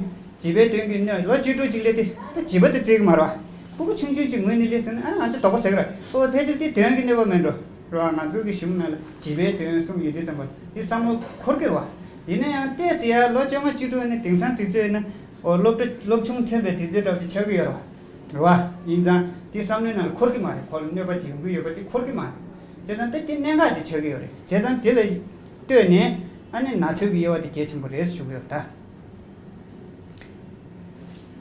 བྱིས་པའི་དོན་གྱི་གནོད། ལོ་བཅུ་དྲུག་ཅིག་སླེབས་ཏེ་ད་བྱིས་པ་དེ་བརྩི་གི་མ་རེད་བ། སྤུ་གུ་ཆུང་ཆུང་ཅིག་ངོས་ནས་སླེབས་སོང་ན་ཨ་ང་ཚོ་དོགས་པ་ཟ་གི་རེད། ཨོ་ཕལ་ཆེར་དེ་དོན་གྱི་གནོད་པ་མིན་འགྲོ་རེད་བ། ང་ཚོ་གི་གཞུང་ནང་ལ་བྱིས་པའི་དོན་གསུམ་ཡོད་དུས་ཙམ་པ་དེ་བསམ་བློ་འཁོར་གི་རེད་བ། ཡིན་ན་ཡང་ཏོག་ཙམ་ཡར་ལོ་བཅོ་ལྔ་བཅུ་དྲུག་ནས་དེང་སང་དུས་ཚོད་ཡིན་ན་ཨོ་སློབ་གྲྭ་སློབ་ཆུང་ཐོན་པའི་དུས་ཚོད་འདྲ་བོ་ཅིག་ཆགས་ཀྱི་ཡོད་རེད་བ། རེད་བ། ཡིན་ཙང་དེ་བསམ་བློའི་ནང་ལ་འཁོར་གི་མ་རེད། ཁོ་ལ་གནོད་པ་དེ་ཡོང་གི་ཡོད་པ་དེ་འཁོར་གི་མ་རེད། བྱས་ཙང་དེ་དེ་གནད་འགག་ཅིག་ཆགས་ཀྱི་ཡོད་རེད། བྱས་ཙང་དེ་ལ་ལྟོས་ནས་ཨ་ནི་ན་ཚོད་ཀྱི་དབྱེ་བ་དེ་གལ་ཆེན་པོ་རེད་ཞུ་གི་ཡོད་ད།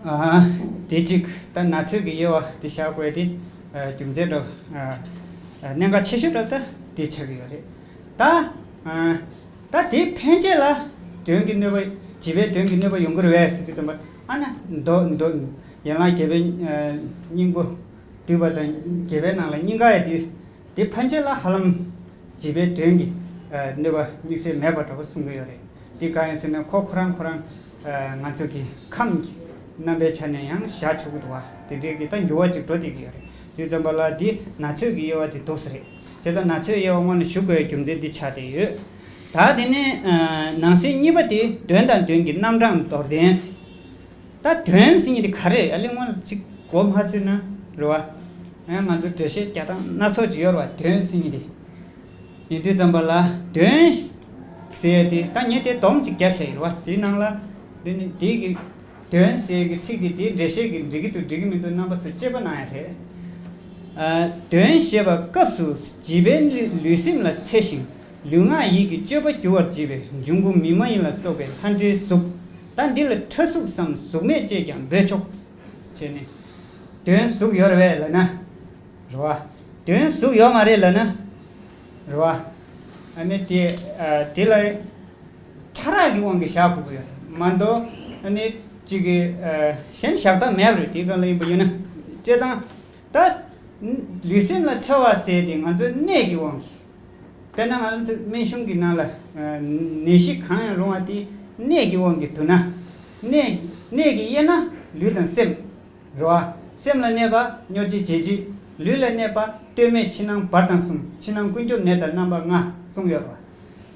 ཨ། དེ་གཅིག་ད་ན་ཚོད་ཀྱི་དབྱེ་བ་དེ་བཞག་དགོས་དེ་ཨ་རྒྱུ་མཚན་འདྲ་ཨ་ཨ་གནད་འགག་ཆེ་ཤོས་འདྲ་ད་དེ་ཆགས་ཀྱི་ཡོད་རེད་ད། ཨ་ད་དེ་ཕན་ཆད་ལ་དོན་གྱི་གནོད་པ། བྱིས་པའི་དོན་གྱི་གནོད་པ་ཡོང་གི་རེད་བས་ཟེར་དུས་ཙམ་པ་ཨ་ན་མདོ་མདོ་ཡན་ལག་བརྒྱད་པའི་ཨ་སྙིང་པོ་བསྡུས་པ་དང་བརྒྱད་པའི་ནང་ལ་སྙིང་ག་ཡ་དེ། དེ་ཕན་ཆད་ལ་ཧ་ལམ་བྱིས་པའི་དོན་གྱི་ཨ་གནོད་པ་དམིགས་བསལ་མེད་པ་འདྲ་བོ་གསུང་གི་ཡོད་རེད། དེ་གང་ཡིན་ཟེར་ན་ཁོ་ཁོ་རང་ཁོ་རང་ཨ་ང་ཚོ་གི་ཁམས་ཀྱི་རྣམ་པའི་ཆ་ནས་ཡང་བཞག་ཆོག་གི་འདུག་བ། དེ་འདྲའི་གི་ད་འགྱུར་བ་ཅིག་འགྲོ་བསྡད་ཀྱི་ཡོད་རེད། དེ་ཙམ་པ་ལ་དེ་ན་ཚོད་ཀྱི་དབྱེ་བ་དེ་འདུག་ས་རེད། བྱས་ཙང་ན་ཚོད་དབྱེ་བ་སྔོན་ལ་ཞུ་དགོས་རྒྱུ་མཚན་འདི་ཆགས་བསྡད་ཡོད། ད་དེ་ནས་ཨ་ནང་གསེས་གཉིས་པ་དེ་དོན་དང་དོན་གྱི་རྣམ་གྲངས་མདོར་བསྟན། ད་དོན་ཟེར་མཁན་དེ་ག་རེ་རེད། ཨ་ལས་སྔོན་ལ་ཅིག་གོ་མ་ཚོད་ན་རེད་བ། ཨ་ང་ཚོ་འགྲེལ་བཤད་རྒྱག་སྟངས་སྣ་ཚོགས་ཅིག་ཡོད་རེད་བ། དོན་ཟེར་མཁན་དེ་ཡིན་དུས་ཙམ་པ་ལ་དོན་ ཟེར་ཡ་དེ་ད་ངས་དེ་སྡོམ་ཅིག་བརྒྱབ་བཞག་ཡོད་རེད་བ། དེའི་ནང་ལ་དེ་ནི་དེའི་གི་དོན་ཟེར་གི་ཚིག་དེ་དེའི་འགྲེལ་བཤད་ཀྱི་འགྲིག་གི་འདུག་འགྲིག་གི་མི་འདུག་རྣམ་པ་ཚོས་དཔྱད་པ་གནང་ཡ་རེད། ཨ། དོན་བཤད་པ་སྐབས་སུ་བྱིས་པའི་ལུས་ལུས་སེམས་ལ་འཚེ་ཞིང་ལུས་ངག་ཡིད་ཀྱི་སྤྱོད་པ་འགྱུར་བར་བྱེད་པའི་འབྱུང་པོ་མི་མ་ཡིན་ལ་སོགས་པའི་ལྷ་འདྲེའི་གཟུགས། ད་འདི་ལ་ཕྲ་གཟུགས་སམ་གཟུགས་མེད་ཅེས་ཀྱང་འབོད་ཆོག་ཅེས་ནས། དོན་གཟུགས་ཡོད་རེད་པས་ལབ་ན། རེད་བ། དོན་གཟུགས་ཡོད་མ་རེད་ལབ་ན། རེད་བ། ཨ་ནི་དེ་ཨ་དེ་ལ་ཕྲ་རགས་ཀྱི་དབང་གིས་བཞག་དགོས་ཀྱི་ཡོད་མ་གཏོགས། ཨ་ནི་གཅིག་གི་ཨ་གཞན་བཞག་ཐབས་མེད་པ་རེད། དེའི་སྒང་ལ་ཡིན་པ་ཡིན་ན། བྱས་ཙང་ད་ལུས་སེམས་ལ་འཚེ་བ་ཟེར་དེ་ང་ཚོའི་གནས་ཀྱི་དབང་གིས། དཔེར་ན་ང་ཚོ་སྨན་གཞུང་གི་ནང་ལ་ཨ་ནད་གཞི་གང་ཡང་རུང་བ་དེ་གནས་ཀྱི་དབང་གིས་བསྡུ་ན། གནས་གནས་ཀྱི་དབྱེ་ན་ལུས་དང་སེམས། རེད་བ། སེམས་ལ་གནས་པ་སྨྱོ་བྱེད་བྱེད་བྱེད། ལུས་ལ་གནས་པ་ལྟོས་མེད་ཕྱི་ནང་བར་དང་གསུམ། ཕྱི་ནང་ཀུན་ཁྱབ་ནད་དང་རྣམ་པ་ལྔ་གསུངས་ཡོད་རེད་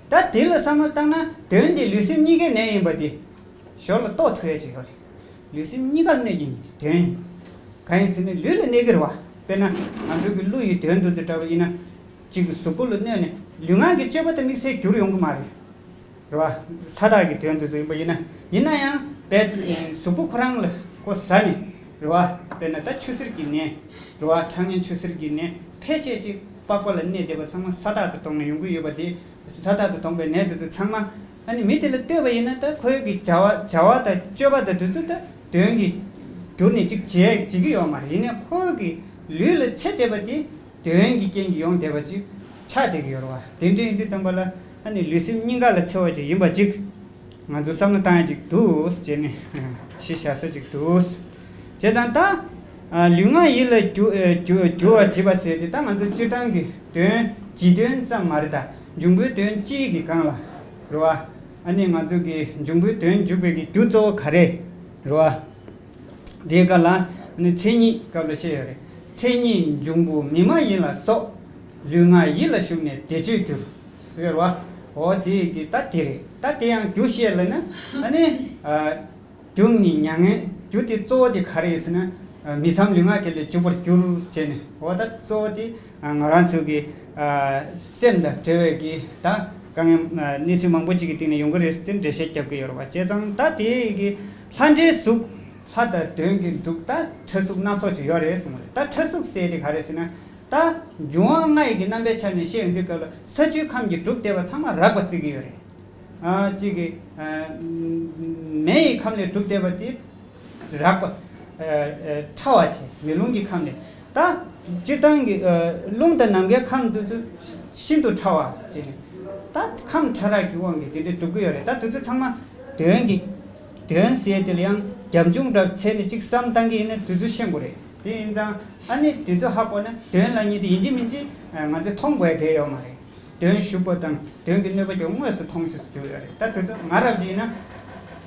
བ། ད་དེ་ལ་བསམ་བློ་བཏང་ན་དོན་དེ་ལུས་སེམས་གཉིས་ཀའི་ནད་ཡིན་པ་དེ་ཞོར་ལ་རྟོགས་ཐུབ་ཡ་ཅིག་ཡོད་རེད། ལུས་སེམས་གཉིས་ཀར་གནོད་ཀྱི་ནད་དོན་གང་ཡིན་ཟེར་ན་ལུས་ལ་གནོད་ཀྱི་རེད་བ། དཔེར་ན་ང་ཚོ་གི་གླུ་ཡི་དོན་དུ་ཚོ་འདྲ་བ་ཡིན་ན། གཅིག་གི་གཟུགས་པོ་ལ་གནོད་ནས་ལུས་ངག་གི་སྤྱོད་པ་དེ་དམིགས་བསལ་འགྱུར་ཡོང་གི་མ་རེད། རེད་བ། ས་བདག་གི་དོན་དུ་ཚོ་ཡིན་པ་ཡིན་ན། ཡིན་ན་ཡང་བས་གཟུགས་པོ་ཁོ་རང་ལ་ཁོ་ཟ་ནས། རེད་བ། དཔེར་ན་ད་ཆུ་སེར་གྱི་ནད། རེད་བ། ཁྲག་ངན་ཆུ་སེར་གྱི་ནད་ཕལ་ཆེར་ཅིག་པགས་པ་ལ་གནས་བསྡད་པ་ཚང་མ་ས་བདག་དང་བསྡོངས་ནས་ཡོང་གི་ཡོད་པ་དེ། ས་བདག་དང་བསྡོངས་པའི་ནད་དེ་ཚོ་ཚང་མ། ཨ་ནི་མི་དེ་ལ་ལྟོས་པ་ཡིན་ན་ད་ཁོའི་གི་བྱ་བ་བྱ་བ་དང་སྤྱོད་པ་དང་དེ་ཚོ་ད་དོན་གྱི་འགྱུར་ནས་ཅིག་བྱེད་བྱེད་ཀྱི་ཡོད་མ་རེད། ཡིན་ནའི་ཁོའི་གི་ལུས་ལ་འཚེ་བསྡད་པ་དེ་དོན་གྱི་རྐྱེན་གྱིས་ཡོང་བསྡད་པ་ཅིག་ཆགས་བསྡད་ཀྱི་ཡོད་རེད་བ། དེ་འདྲ་ཡིན་དུས་ཙམ་པ་ལ་ཨ་ནི་ལུས་སེམས་གཉིས་ཀ་ལ་འཚེ་བ་ཅིག་ཡིན་པ་ཅིག་ང་ཚོ་བསམ་བློ་བཏང་ཡ་ཅིག་འདུག་ཟེར་ནས་གཞི་བཞག་ས་ཅིག་འདུག། བྱས་ཙང་ད། ཨ། ལུས་ངག་ཡིད་ལ་འགྱུར་ཨ་འགྱུར་འགྱུར་བར་བྱེད་པ་ཟེར་དེ་ད་ང་ཚོ་སྤྱིར་བཏང་གི་དོན་སྤྱི་དོན་ཙམ་མ་རེད། ད་འབྱུང་པོའི་དོན་སྤྱིའི་གི་སྒང་ལ། རེད་བ། ཨ་ནི་ང་ཚོ་གི་འབྱུང་པོའི་དོན་འཇུག་པའི་གི་རྒྱུ་གཙོ་བོ་ག་རེ་རེད་བ། དེའི་སྐབས་ལ་ཨ་ནི་མཚན་ཉིད་སྐབས་ལ་བཤད་ཡོད་རེད། མཚན་ཉིད་འབྱུང་པོ་མི་མ་ཡིན་ལ་སོགས། ལུས་ངག་ཡིད་ལ་ཞུགས་ནས་བདེ་སྤྱོད་འགྱུར། ཟེར་བ། འོ་དེ་གི་ད་དེ་རེད། ད་དེ་ཡང་རྒྱུ་བཤད་ལ་ན་ཨ་ནི། ཨ། རྒྱུ་ནི་མྱ་ངན། རྒྱུ་དེ་གཙོ་བོ་དེ་ག་རེ་ཡིན་ཟེར་ན། མི་ཚངས་ལུས་ངག་གི་ལས་འཇུག་པར་འགྱུར་བྱས་ནས། འོ་ད་གཙོ་བོ་དེ་ང་རང་ཚོ་གི་སེམས་དང་འབྲེལ་བའི་གི་ད་དཀའ་ངལ་གནས་ཚུལ་མང་པོ་ཅིག་གི་སྟེང་ནས་ཡོང་གི་རེད་ཟེར་ཏེ་འགྲེལ་བཤད་རྒྱབ་ཀྱི་ཡོད་རེད་བ། བྱས་ཙང་ད་དེ་གི་ལྷ་འདྲེའི་གཟུགས། ལྷ་དང་དོན་གྱི་འགྲུབ་ད་ཕྲ་གཟུགས་སྣ་ཚོགས་ཅིག་ཡོད་རེད་གསུངས་པ་རེད། ད་ཕྲ་གཟུགས་ཟེར་དེ་ག་རེ་ཟེར་ན། ད་འབྱུང་བ་ལྔ་ཡི་གི་རྣམ་པའི་ཆ་ནས་བཤད་ཡོང་དུས་སྐབས་ལ་ས་བཅུའི་ཁམས་ཀྱིས་གྲུབ་བསྡད་པ་ཚང་མ་རགས་པ་བརྩི་གི་ཡོད་རེད། ཨ། གཅིག་གི། ཨ། མེ་ཡི་ཁམས་ལས་གྲུབ་བསྡད་པ་དེ་རགས་པ། ཨ། ཨ། ཕྲ་བ་བྱས། མེ་རླུང་གི་ཁམས་ལས། ད་སྤྱིར་བཏང་གི། ཨ། རླུང་དང་ནམ་མཁའི་ཁམས་དེ་ཚོ་ཤིན་ཏུ་ཕྲ་བ་ཟེར་ནས། ད་ཁམས་ཕྲ་རགས་ཀྱི་དབང་གིས་དེ་འདྲ་གྲུབ་ཀྱི་ཡོད་རེད། ད་དེ་ཚོ་ཚང་མ་དོན་གྱི། དོན་ཟེར་དེ་ལ་ཡང་རྒྱབ་ལྗོངས་འདྲ་བྱས་ནས་གཅིག་བསམ་བཏང་གི་ཡིན་ན་དེ་ཚོ་ཤེས་དགོས་རེད། དེ་ཡིན་ཙང་ཨ་ནི་དེ་ཚོ་ཧ་གོ་ན་དོན་ལབ་མཁན་དེ་ཡིན་གཅིག་མིན་གཅིག་ང་ཚོས་མཐོང་དགོས་དེ་ཡོད་མ་རེད། དོན་ཞུགས་པ་དང་དོན་གྱི་གནོད་པ་ཀྱང་དངོས་སུ་མཐོང་ཕྱིར་སུ་གྱུར་ཡོད་རེད། ད་དེ་ཚོ་ང་རང་ཅིག་ཡིན་ན་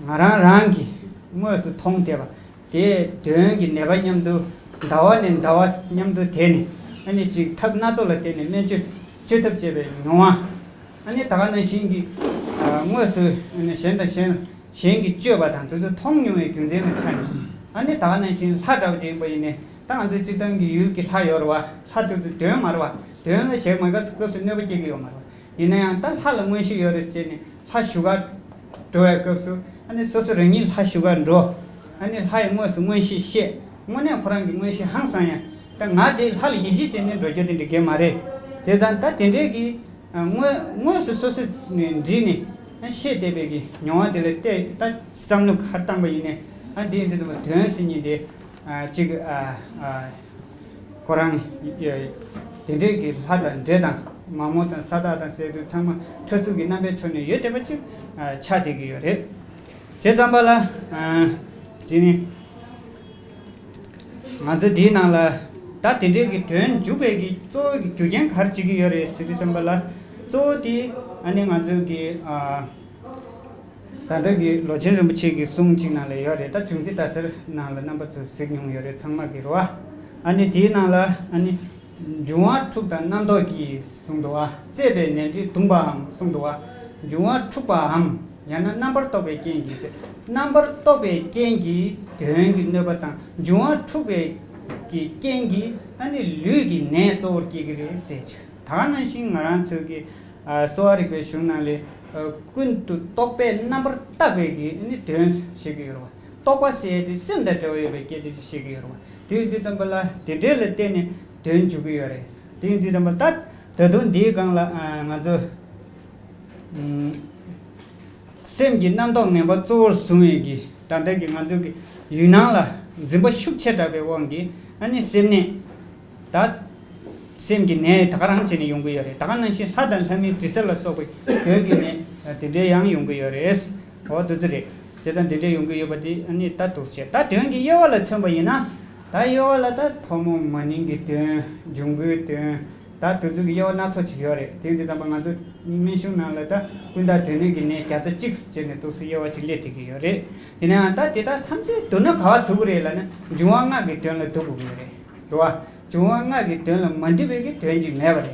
ང་རང་རང་གིས་དངོས་སུ་མཐོང་བསྡད་པ། དེས་དོན་གྱི་ནད་པ་མཉམ་དུ་ཟླ་བ་ནས་ཟླ་བ་མཉམ་དུ་བསྡད་ནས། ཨ་ནི་ཅིག་ཐབས་སྣ་ཚོགས་ལ་བརྟེན་ནས་སྨན་བཅོས་བཅོས་ཐབས་བྱས་པའི་མྱོང་བ། ཨ་ནི་ད་ག་ནང་བཞིན་གྱི། ཨ། དངོས་སུ་ཨ་ནི་གཞན་དང་གཞན། གཞན་གྱིས་བཅོས་པ་དང་དེ་ཚོ་མཐོང་མྱོང་བའི་རྒྱུ་མཚན་ལ་ཆ་ནས། ཨ་ནི་ད་ག་ནང་བཞིན་ལྷ་འདྲ་བོ་ཅིག་ཡིན་པ་ཡིན་ནའི་ད་ང་ཚོའི་སྤྱིར་བཏང་གི་ཡུལ་གྱི་ལྷ་ཡོད་རེད་བ། ལྷ་དེ་ཚོ་དོན་མ་རེད་བ། དོན་ལ་ཞེག་མ་ག་སྐབས་སུ་གནོད་པ་སྐྱེལ་གྱི་ཡོད་མ་རེད་བ། ཡིན་ན་ཡང་ད་ལྷ་ལ་མངོན་ཤེས་ཡོད་རེད་ཟེར་ནས་ལྷ་བཞུགས་གར་འགྲོ་བའི་སྐབས་སུ། ཨ་ནི་སོ་སོ་རང་ཉིད་ལྷ་བཞུགས་གར་འགྲོ། ཨ་ནི་ལྷ་ཡི་དངོས་སུ་མངོན་ཤེས་བཤད། དངོས་གནས་ཁོ་རང་གི་མངོན་ཤེས་ཧང་སང་ཡ། ད་ང་དེ་ལྷ་ལ་ཡིད་ཆེས་བྱས་ནས་འགྲོ་རྒྱུ་དེ་འདྲ་གས་མ་རེད། དེ་ཙང་ད་དེ་འདྲའི་གི། ཨ། དངོས་དངོས་སུ་སོ་སོས་འདྲིས་ནས་ཤེས་བསྡད་པའི་གི་མྱོང་བ་དེ་ལ་བལྟས། ད་བསམ་བློ་ཁར་བཏང་པ་ཡིན་ནའི། ཨ། འདི་འདི་ཚོ་དོན་ཟེར་མཁན་དེ། ཨ། གཅིག་ཨ། ཨ། ཁོ་རང་དེ་འདྲའི་གི་ལྷ་དང་འདྲེ་དང་མ་མོ་དང་ས་བདག་དང་ཟེར་དུས་ཚང་མ་ཕྲ་གཟུགས་ཀྱི་རྣམ་པའི་ཕྱོགས་ནས་ཡོད་བསྡད་པ་ཅིག་ཨ། ཆགས་བསྡད་ཀྱི་ཡོད་རེད། བྱས་ཙང་པ་ལ། ཨ། དེ་ནི། ང་ཚོ་འདིའི་ནང་ལ་ད་དེ་འདྲའི་གི་དོན་འཇུག་པའི་གི་གཙོ་བོ་གི་རྒྱུ་རྐྱེན་ག་རེ་བྱེད་ཀྱི་ཡོད་རེད་ཟེར་དུས་ཙམ་པ་ལ། གཙོ་བོ་དེ་ཨ་ནི་ང་ཚོ་གི། ཨ། ད་ལྟ་གི་ལོ་ཆེན་རིན་པོ་ཆེ་གི་གསུང་གཅིག་ནང་ལ་ཡོད་རེད། ད་འབྱུང་རྩིས་ཟླ་གསར་ནང་ལ་རྣམ་པ་ཚོས་གཟིགས་མྱོང་ཡོད་རེད། ཚང་མ་གི་རེད་བ། ཨ་ནི་དེའི་ནང་ལ་ཨ་ནི། འབྱུང་བ་འཁྲུགས་དང་རྣམ་རྟོག་གིས་གསུངས་འདུག་བ། གཙེས་པའི་ནད་འདྲེས་གདུངས་པའམ་གསུངས་འདུག་བ། འབྱུང་བ་འཁྲུགས་པའམ་ཡང་ན་རྣམ་པར་རྟོག་པའི་རྐྱེན་གྱིས་ཟེར། རྣམ་པར་རྟོག་པའི་རྐྱེན་གྱིས་དོན་གྱི་གནོད་པ་དང་། འབྱུང་བ་འཁྲུགས་པའི་གི་རྐྱེན་གྱིས་ཨ་ནི་ལུས་ཀྱི་ནད་གཙོ་བོར་སྐྱེ་གི་རེད་ཟེར་ཅིག་ད་ག་ནང་བཞིན་ང་རང་ཚོའི་གི། ཨ། གསོ་བ་རིག་པའི་གཞུང་ནང་ལས་ ཀུན་ཏུ་རྟོག་པས་རྣམ་པར་བརྟགས་པའི་གི་ནི་དོན་བཤད་ཀྱི་ཡོད་རེད་བ། རྟོག་པ་ཟེར་ཡས་དེ་སེམས་དང་འབྲེལ་བ་ཡོད་པའི་སྐད་ཆ་ཅིག་བཤད་ཀྱི་ཡོད་རེད་བ། དེ་ཡིན་དུས་ཙམ་པ་ལ་དེ་འདྲའི་ལ་བརྟེན་ནས་དོན་འཇུག་གི་ཡོད་རེད། དེ་ཡིན་དུས་ཙམ་པ་ད་ད་དུང་འདིའི་སྒང་ལ་ང་ཚོ་སེམས་ཀྱི་རྣམ་རྟོག་ངན་པ་གཙོ་བོར་བཟུང་བའི་གི་ད་ལྟ་གི་ང་ཚོ་གི་ཡུལ་སྣང་ལ་འཛིན་པ་ཤུགས་ཆེ་དྲགས་པའི་དབང་གིས་ཨ་ནི་སེམས་ནད། ད་སེམས་ཀྱི་ནད་ད་ག་རང་བྱས་ནས་ཡོང་གི་ཡོད་རེད། ད་ག་ནང་བཞིན་ལྷ་དང་ལྷ་མིན་དྲི་ཟ་ལ་སོགས་པའི་གདོན་གྱི་ནད་དེ་འདྲའི་ཡང་ཡོང་གི་ཡོད་རེད། འོ་དེ་ཚོ་རེད། བྱས་ཙང་དེ་འདྲའི་ཡོང་གི་ཡོད་པ་དེ་ཨ་ནི་ད་འདུག་སེ་བྱས། ད་གདོན་གྱི་དབྱེ་བ་ལ་མཚོན་པ་ཡིན་ན། ད་དབྱེ་བ་ལ་ད་ཕོ་མོ་མ་ནིང་གི་གདོན། འབྱུང་པོའི་གདོན། ད་དེ་ཚོ་གི་དབྱེ་བ་སྣ་ཚོགས་ཅིག་ཡོད་རེད། དེ་ཡིན་དུས་ཙམ་པ་ང་ཚོ་སྨན་གཞུང་ནང་ལ་ད་ཀུན་བརྟགས་གདོན་གནོད་ཀྱི་ནད་བརྒྱ་རྩ་གཅིག་ཟེར་ནས་འདུག་སེ་དབྱེ་བ་ཅིག་སླེབས་བསྡད་ཀྱི་ཡོད་རེད། ཡིན་ནའང་ད་དེ་དག་ཐམས་ཅད་བསྡུ་ན་ག་བ་འདུ་གི་རེད་ལབ་ན་འབྱུང་བ་ལྔ་གི་གདོན་ལ་འདུ་དགོས་ཀྱི་ཡོད་རེད། རེད་བ། འབྱུང་བ་ལྔ་གི་གདོན་ལ་མ་འདུས་པའི་གི་གདོན་ཅིག་མེད་པ་རེད།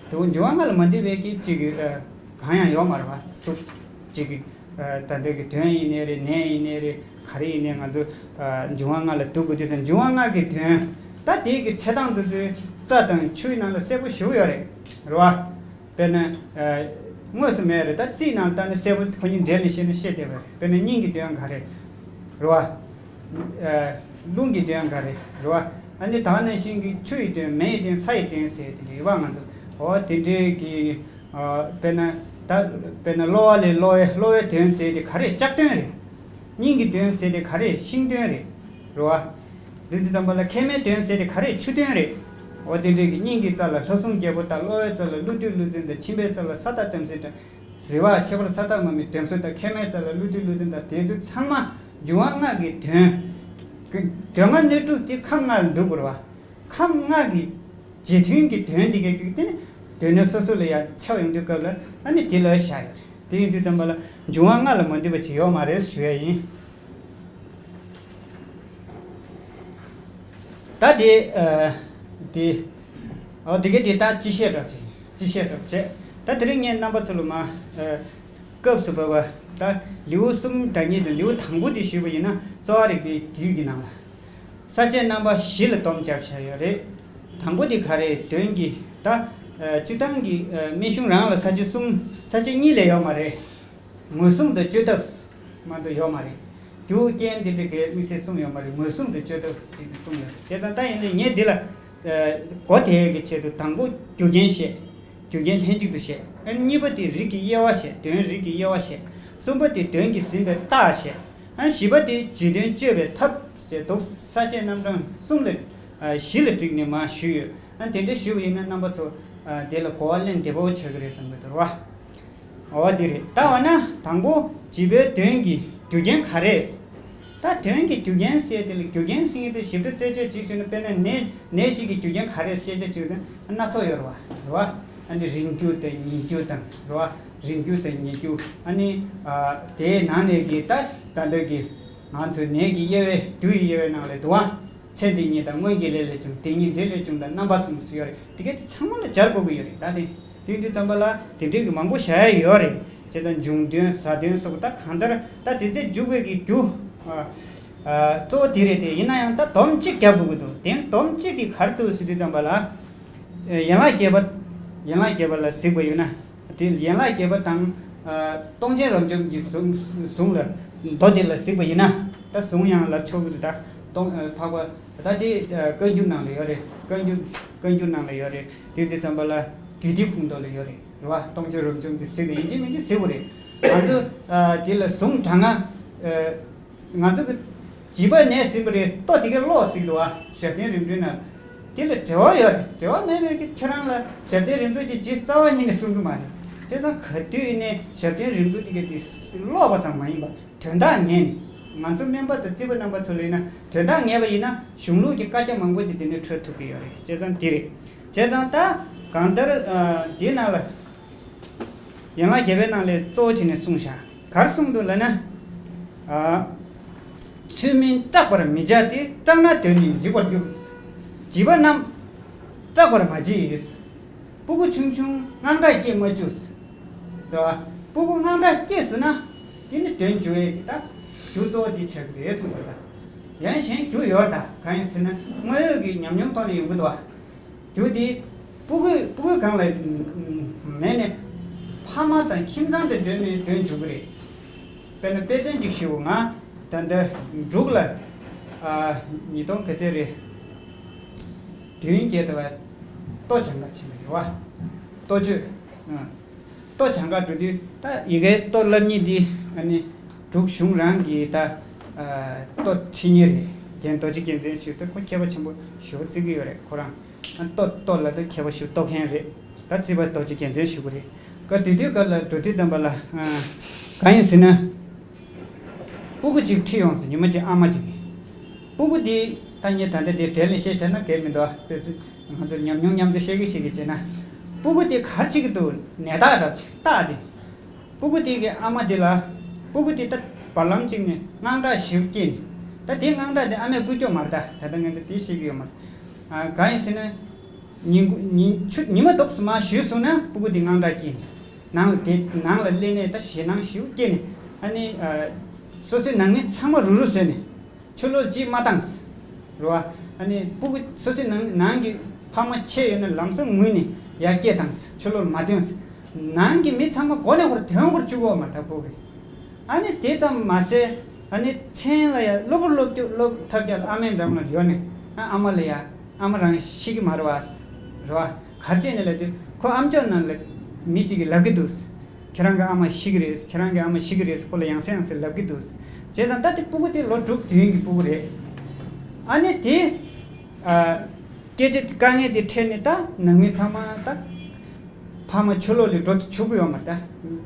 དེ་འབྱུང་བ་ལྔ་ལ་མ་འདུས་པའི་གི་ཅིག་གི་གང་ཡང་ཡོད་མ་རེད་བ། གཟུགས་ཅིག་གི་ད་ལྟའི་གི་གདོན་ཡིན་ནའི་རེད། ནད་ཡིན་ནའི་རེད། ག་རེ་ཡིན་ནའི་ང་ཚོ་འབྱུང་བ་ལྔ་ལ་འདུ་དགོས་དུས་ཙང་འབྱུང་བ་ལྔ་གི་གདོན། ད་དེའི་གི་ཚེ་ཐང་དུ་ཚོའི་རྩ་དང་ཆུའི་ནང་ལ་གསལ་པོ་ཞེ་པོ་ཡོད་རེད། རེད་བ། དཔེར་ན། དངོས་སུ་མེད་རེད། ད་རྩིས་ནང་ལྟ་ན་གསལ་པོ་ཁོ་གཉིས་འབྲེལ་ནས་བཤད་ན་ཤེས་བདེ་བ་རེད། དཔེར་ན་སྙིང་གི་གདོན་ག་རེ། རེད་བ། རླུང་གི་གདོན་ག་རེ། རེད་བ། ཨ་ནི་ད་ག་ནང་བཞིན་གྱི་ཆུ་ཡི་གདོན། མེ་ཡི་གདོན། ས་ཡི་གདོན་ཟེར་དེ་འདྲ་ཡོད་བ། ང་ཚོ་འོ་དེ་འདྲའི་གི། དཔེར་ན་ད་དཔེར་ན་གློ་བ་ལས་གློ་བའི་གློ་བའི་གདོན་ཟེར་དེ་ག་རེ། ལྕགས་གདོན་རེད། སྙིང་གི་གདོན་ཟེར་དེ་ག་རེ། ཤིང་གདོན་རེད། རེད་བ། དེ་དུས་ཙམ་པ་ལ་མཁལ་མའི་གདོན་ཟེར་དེ་ག་རེ། ཆུ་གདོན་རེད། འོ་དེ་འདྲའི་གི་སྙིང་གི་རྩ་ལ་ལྷ་སྲུང་རྒྱལ་པོ་དང་། གློ་བའི་རྩ་ལ་ཀླུ་བདུད་ཀླུ་བཙན་དང་། མཆིན་པའི་རྩ་ལ་ས་བདག་བྲམ་ཟེ་དང་། ཟིལ་པ་ཁྱད་པར་ས་བདག་མ་མི་བྲམ་ཟེ་དང་། མཁལ་མའི་རྩ་ལ་ཀླུ་བདུད་ཀླུ་བཙན་དང་། དེ་ཚོ་ཚང་མ་འབྱུང་བ་ལྔ་གི་གདོན། གདོན་ལྔ་སྣོད་དྲུག་དེ་ཁམས་ལྔ་ལ་འདུ་དགོས་རེད་བ། ཁམས་ལྔ་གི་རྗེས་མཐུན་གྱི་གདོན་འདི་གའི་རྒྱུ་དེ་ནི་སྡེ་སྣོད་སོ་སོ་ལ་ཡང་ཚེ་བ་ཡོང་དུས་སྐབས་ལ་ཨ་ནི་དེ་ལ་བཞག་ཡོད་རེད། དེ་ཡིན་དུས་ཙམ་པ་ལ་འབྱུང་བ་ལྔ་ལ་མ་འདུས་པ་ཅིག་ཡོད་མ་རེད་ཞུ་ཡ་ཡིན། ད་དེ་ཨ་དེ་ཨོ་དེ་གའི་དེ་ད་སྤྱི་བཤད་འདྲ་བྱས། སྤྱི་བཤད་འདྲ་བྱས། ད་དེ་རིང་ངས་རྣམ་པ་ཚོ་ལ་མ་ཨ་སྐབས་སུ་བབས་པ་ད་ལེའུ་གསུམ་དང་གཉིས་དང་། ལེའུ་དང་པོ་དེ་ཞུས་པ་ཡིན་ན་རྩ་བ་རིག་པའི་རྒྱུད་ཀྱི་ནང་ལ། ས་བཅད་རྣམ་པ་བཞི་ལ་སྡོམ་བརྒྱབ་བཞག་ཡོད་རེད། དང་པོ་དེ་ག་རེ། གདོན་གྱི་ད་ཨ་སྤྱིར་བཏང་གི་ཨ་སྨན་གཞུང་རང་ལ་ས་བཅད་གསུམ། ས་བཅད་གཉིས་ལས་ཡོད་མ་རེད། ངོས་བཟུང་དང་བཅོས་ཐབས་མ་གཏོགས་ཡོད་མ་རེད། རྒྱུ་རྐྱེན་དེ་འདྲ་གས་དམིགས་བསལ་གསུངས་ཡོད་མ་རེད། ངོས་བཟུང་དང་བཅོས་ཐབས་ཅིག་གསུངས་ཡོད་རེད། བྱས་ཙང་ད་ཡིན་ནའི་ངས་འདི་ལ་ཨ་གོ་བདེ་ཡག་གི་ཆེད་དུ་དང་པོ་རྒྱུ་རྐྱེན་བཤད། རྒྱུ་རྐྱེན་ལྷན་ཅིག་ཏུ་བཤད། ཨ་གཉིས་པ་དེ་རིགས་ཀྱི་དབྱེ་བ་བཤད། གདོན་རིགས་ཀྱི་དབྱེ་བ་བཤད། གསུམ་པ་དེ་གདོན་གྱིས་ཟིན་པའི་རྟགས་བཤད། ཨ་བཞི་པ་དེ་རྗེས་མཐུན་གཅོད་པའི་ཐབས་བཅས་འདུག་ས་བཅད་རྣམ་གྲངས་གསུམ་ལ་ཨ་བཞི་ལ་བསྒྲིགས་ནས་མར་ཞུས་ཡོད། ཨ་དེ་འདྲ་ཞུས་པ་ཡིན་ན་རྣམ་པ་ཚོ་ཨ་དེ་ལ་གོ་བ་ལེན་བདེ་པོ་ཆགས་ཀྱི་རེད་བསམ་གྱི་འདུག་ར་བ། འོ་དེ་རེད། ད་འོ་ན་དང་པོ་བྱིས་པའི་གདོན་གྱི་རྒྱུ་རྐྱེན་ག་རེ། ད་གདོན་གྱི་རྒྱུ་རྐྱེན་ཟེར་དེ་ལ་རྒྱུ་རྐྱེན་ཟེར་མཁན་དེ་ཞིབ་ཕྲ་རྩད་གཅོད་ཅིག་བྱས་ན། དཔེར་ན་ནད་ནད་ཅིག་གི་རྒྱུ་རྐྱེན་ག་རེ་ཤེས་བྱ་ཅིག་ན་སྣ་ཚོགས་ཡོད་རེད་བ། རེད་བ། ཨ་ནི་རིང་རྒྱུ་དང་ཉེ་རྒྱུ་དང་། རེད་བ། རིང་རྒྱུ་དང་ཉེ་རྒྱུ། ཨ་ནི་ཨ་དེའི་ནང་ནས་ཀྱི་ད་ད་འདོད་ཀྱི་ང་ཚོའི་ནད་ཀྱི་དབྱེ་བའི་རྒྱུ་ཡི་དབྱེ་བའི་ནང་ལ་འདུག་བ། ཚེ་འདི་ཉིད་དང་སྔོན་གྱི་ལས་ལས་བྱུང་། དེ་ཉིད་འབྲས་ལས་བྱུང་དང་རྣམ་པ་གསུམ་ཟེར་ཡོད་རེད། དེ་ག་དེ་ཚང་མ་ལ་སྦྱར་དགོས་ཀྱི་ཡོད་རེད། ད་དེ་དེ་དུས་ཙམ་པ་ལ་དེ་འདྲའི་གི་མང་པོ་བཞག་ཡ་ཡོད་རེད། བྱས་ཙང་འབྱུང་གདོན་བཟའ་གདོན་སོགས་ད་གང་ལྟར་ད་དེ་ཚེ་འཇུག་པའི་གི་རྒྱུ་ཨ་ཨ་གཙོ་བོ་དེ་རེད་དེ། ཡིན་ན་ཡང་ད་སྡོམ་གཅིག་རྒྱབ་དགོས་ཀྱི་འདུག་དེ་སྡོམ་གཅིག་དེ་ག་རེ་འདུག་ཟེར་དུས་ཙམ་པ་ལ། ཡན་ལག་བརྒྱད་པ། ཡན་ལག་བརྒྱད་པ་ལ་གཟིགས་པ་ཡིན་ན། དེ་ཡན་ལག་བརྒྱད་པ་དང་ཨ་སྟོང་ཆེན་རབ་འབྱམས་ཀྱི་གཟུངས་གཟུངས་ལ་མདོ་དེ་ལ་གཟིགས་པ་ཡིན་ན། ད་གཟུངས་ཡང་ལབ་ཆོག་གི་རེད། ད་སྟོང་ཨ་འཕགས་པ་ད་དེ་ཨ་བཀའ་འགྱུར་ནང་ལ་ཡོད་རེད། བཀའ་འགྱུར་བཀའ་འགྱུར་ནང་ལ་ཡོད་རེད། དེ་དུས་ཙམ་པ་ལ་རྒྱུད་སྡེ་ཁུངས་མདོ་ལ་ཡོད་རེད། རེད་བ། སྟོང་ཆེན་རབ་འབྱམས་དེ་གཟིགས་ནས་ཡིན་གཅིག་མིན་གཅིག་གཟིགས་དགོས་རེད། ང་ཚོ་ཨ་དེ་ལ་གཟུངས་གྲངས་ལྔ་ཨ། ང་ཚོ་གི་བྱིས་པ་ནད་ཟིན་པ་རེད། ལྟོ་དེ་གའི་ཀློག་ཟིག་འདུག་བ། ཞབས་བརྟན་རིམ་གྲོའི་ནང་། དེ་ལ་འབྲེལ་བ་ཡོད་རེད། འབྲེལ་བ་མེད་པའི་གི་ཁྱོད་རང་ལ་ཞབས་བརྟན་རིམ་གྲོ་ཅིག་བྱེད་རྩ་བ་ཉིད་ནས་གསུང་གི་མ་རེད། བྱས་ཙང་ག་དུས་ནས་ཞབས་བརྟན་རིམ་གྲོ་དེ་གའི་དེ་ཀློག་པ་ཙམ་མ་ཡིན་པ་དོན་དག་ངེས་ནས། ང་ཚོ་སྨན་པ་དང་རྩིས་པ་རྣམ་པ་ཚོ་ལ་ཡིན་ན་དོན་དག་ངེས་པ་ཡིན་ན་གཞུང་ལུགས་ཀྱི་བཀའ་རྒྱ་མང་པོ་ཅིག་དེ་ནས་འཕྲོད་ཐུབ་ཀྱི་ཡོད་རེད། བྱས་ཙང་དེ་རེད། བྱས་ཙང་ད་གང་ལྟར་ཨ་དེའི་ནང་ལ། ཡན་ལག་བརྒྱད་པའི་ནང་ལས་གཙོ་བོ་བྱས་ནས་གསུངས་བཞག་ག་རེ་གསུངས་འདུག་ལབ་ན། ཨ། ཚུལ་མིན་སྐྲག་པར་མི་བྱ་སྟེ། སྐྲག་ན་གདོན་ནི་འཇིག་པར་འགྱུར། བྱིས་པ་རྣམས་སྐྲག་པར་མ་བྱེད། སྤུ་གུ་ཆུང་ཆུང་དངངས་སྐྲག་སྐྱེ་མ་བཅུག་དེ་བ། སྤུ་གུ་དངངས་སྐྲག་སྐྱེས་སོང་ན་དེ་ནི་གདོན་འཇུག་ཡས་ཀྱི་ད་རྒྱུ་གཙོ་བོ་དེ་ཆགས་ཀྱི་རེད་གསུངས་པ་དང་། ཡང་གཞན་རྒྱུ་ཡོད་ད། གང་ཡིན་ཟེར་ན་དངོས་ཡོད་ཀྱི་ཉམས་མྱོང་ཐོག་ནས་ཡོང་གི་འདུག་བ། རྒྱུ་དེ་སྤུ་གུས་སྤུ་གུའི་སྒང་ལ་མེད་ནས། ཕ་མ་དང་ཁྱིམ་ཚང་དེ་འདྲ་ནས་འདོན་འཇུག་གི་རེད། དཔེར་ན་དཔེ་མཚོན་ཅིག་ཞུ། ང་ད་ལྟ་འབྲུག་ལ་ཨ་ཉིས་སྟོང་ག་ཚོད་རེད། བདུན་བརྒྱད་དུ་བ་ལྟོ་སྦྱང་ག་ཕྱིན་པ་རེད་བ། ལྟོ་ཆོས། ཨ། ལྟོ་སྦྱང་ག་འགྲོ་དུས་ད་ཡི་གེ་ལྟོ་བསླབ་མཁན་འདི་ཨ་ནི་འབྲུག་གཞུང་རང་གི་ད་ཨ་ལྟོ་ཁྲིད་མཁན་རེད། རྒན་རྡོ་རྗེ་རྒྱལ་མཚན་ཞུ་དུས་ཁོ་མཁས་པ་ཆེན་པོ་ཞེ་པོ་བརྩི་གི་ཡོད་རེད། ཁོ་རང་ཨ་ལྟོ་ལྟོ་ལ་ད་མཁས་པ་ཞེ་པོ་ལྟོ་མཁན་རེད། ད་རྩིས་པ་རྡོ་རྗེ་རྒྱལ་མཚན་ཞུ་གི་རེད། ཀ་དེ་དུས་སྐབས་ལ་འགྲོ་དུས་ཙམ་པ་ལ་ཨ་གང་ཡིན་ཟེར་ན། སྤུ་གུ་གཅིག་ཁྲིད་ཡོང་སོང་། ཉི་མ་གཅིག་ཨ་མ་གཅིག་གིས། སྤུ་གུ་དེ་ད་ངས་ད་ལྟ་དེ་གྲལ་ལ་བཤད་བཤད་ན་འགལ་མི་འདུག་དེ་ཚོ་ང་ཚོ་ཉམས་མྱོང་མཉམ་དུ་བཤད་གི་བཤད་གི་བྱས་ན། སྤུ་གུ་དེ་ག་རེ་བྱེད་ཀྱི་འདུག་ནད་རྟགས་འདྲ་བྱེད་རྟགས་དེ། སྤུ་གུ་དེ་གི་ཨ་མ་དེ་ལ། སྤུ་གུ་དེ་ད་བར་ལམ་གཅིག་ནས་དངངས་སྐྲག་ཞེ་པོ་སྐྱེས་ནས། ད་དེ་དངངས་སྐྲག་དེ་ཨ་མས་བཀོལ་ཀྱོག་མ་རེད། ད་ད་ལྟ་ང་ཚོ་དེ་བཤད་གི་ཡོད་མ་རེད། ཨ་གང་ཡིན་ཟེར་ན། ཉིན་ཉིན་ཆུ་ཉི་མ་ཏོག་ཙམ་མར་བཞུད་སོང་ན་སྤུ་གུ་དེ་དངངས་སྐྲག་སྐྱེས་ནས། ནང་ལ་དེ་ནང་ལ་སླེབས་ནས་ད་ཞེད་སྣང་ཞེ་པོ་སྐྱེས་ནས། ཨ་ནི་ཨ་སོ་སོའི་ནང་མི་ཚང་མ་རུབ་རུབ་བཟོས་ནས། ཆུ་ལོག་ཅིག་མ་བཏང་། རེད་བ། ཨ་ནི་སྤུ་གུ་སོ་སོའི་ནང་ནང་གི་ཕ་མ་ཆད་ཡོད་ན་ལམ་སང་ངུས་ནས་ཡར་སྐད་བཏང་། ཆུ་ལོག་མ་ཐོན། ནང་གི་མི་ཚང་མ་མགོ་ནས་ཧོར་དོན་ཧོར་བཅུག་གོ་མ་ད་སྤུ་གུ། ཨ་ནི་དེ་ཙམ་མ་ཟད། ཨ་ནི་མཚན་ལ་ཡ་གློ་བུར་སློབ་སློབ་ཐབས་ཀྱང་ཨ་མའི་འགྲམ་ལ་ཡོད་ནས། ཨ་ཨ་མ་ལ་ཡ། ཨ་མ་རང་ཤི་གི་མ་རེད་བ། རེད་བ། ག་རེ་བྱས་ནས་ལབ་དུས་ཁོ་ཨམ་ཅོག་ནང་ལ་མི་གཅིག་གིས་ལབ་གི་འདུག་ཁྱེད་རང་གི་ཨ་མ་ཤི་གི་རེད། ཁྱེད་རང་གི་ཨ་མ་ཤི་གི་རེད། ཁོ་ལ་ཡང་སེ་ཡང་སེ་ལབ་གི་འདུག་བྱས་ཙང་ད་དེ་སྤུ་གུ་དེ་ལོ་དྲུག་བདུན་གྱི་སྤུ་གུ་རེད། ཨ་ནི་དེ་ཨ་སྐད་ཆ་དཀའ་ངལ་དེ་འཕྲད་ནས་ད་ནང་མི་ཚང་མ་ད་ཕ་མ་ཆུ་ལོག་ལས་འགྲོ་ཆོག་གི་ཡོད་མ་རེད། ད་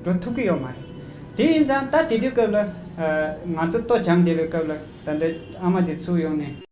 འགྲོ་ཐུབ་ཀྱི་ཡོད་མ་རེད། དེ་ཡིན་ཙང་ད་དེ་དུས་སྐབས་ལ་ཨ་ང་ཚོ་ལྟོ་སྦྱང་བསྡད་པའི་སྐབས་ལ་ད་ལྟ་ཨ་མ་དེ་ཚུར་ཡོང་ནས།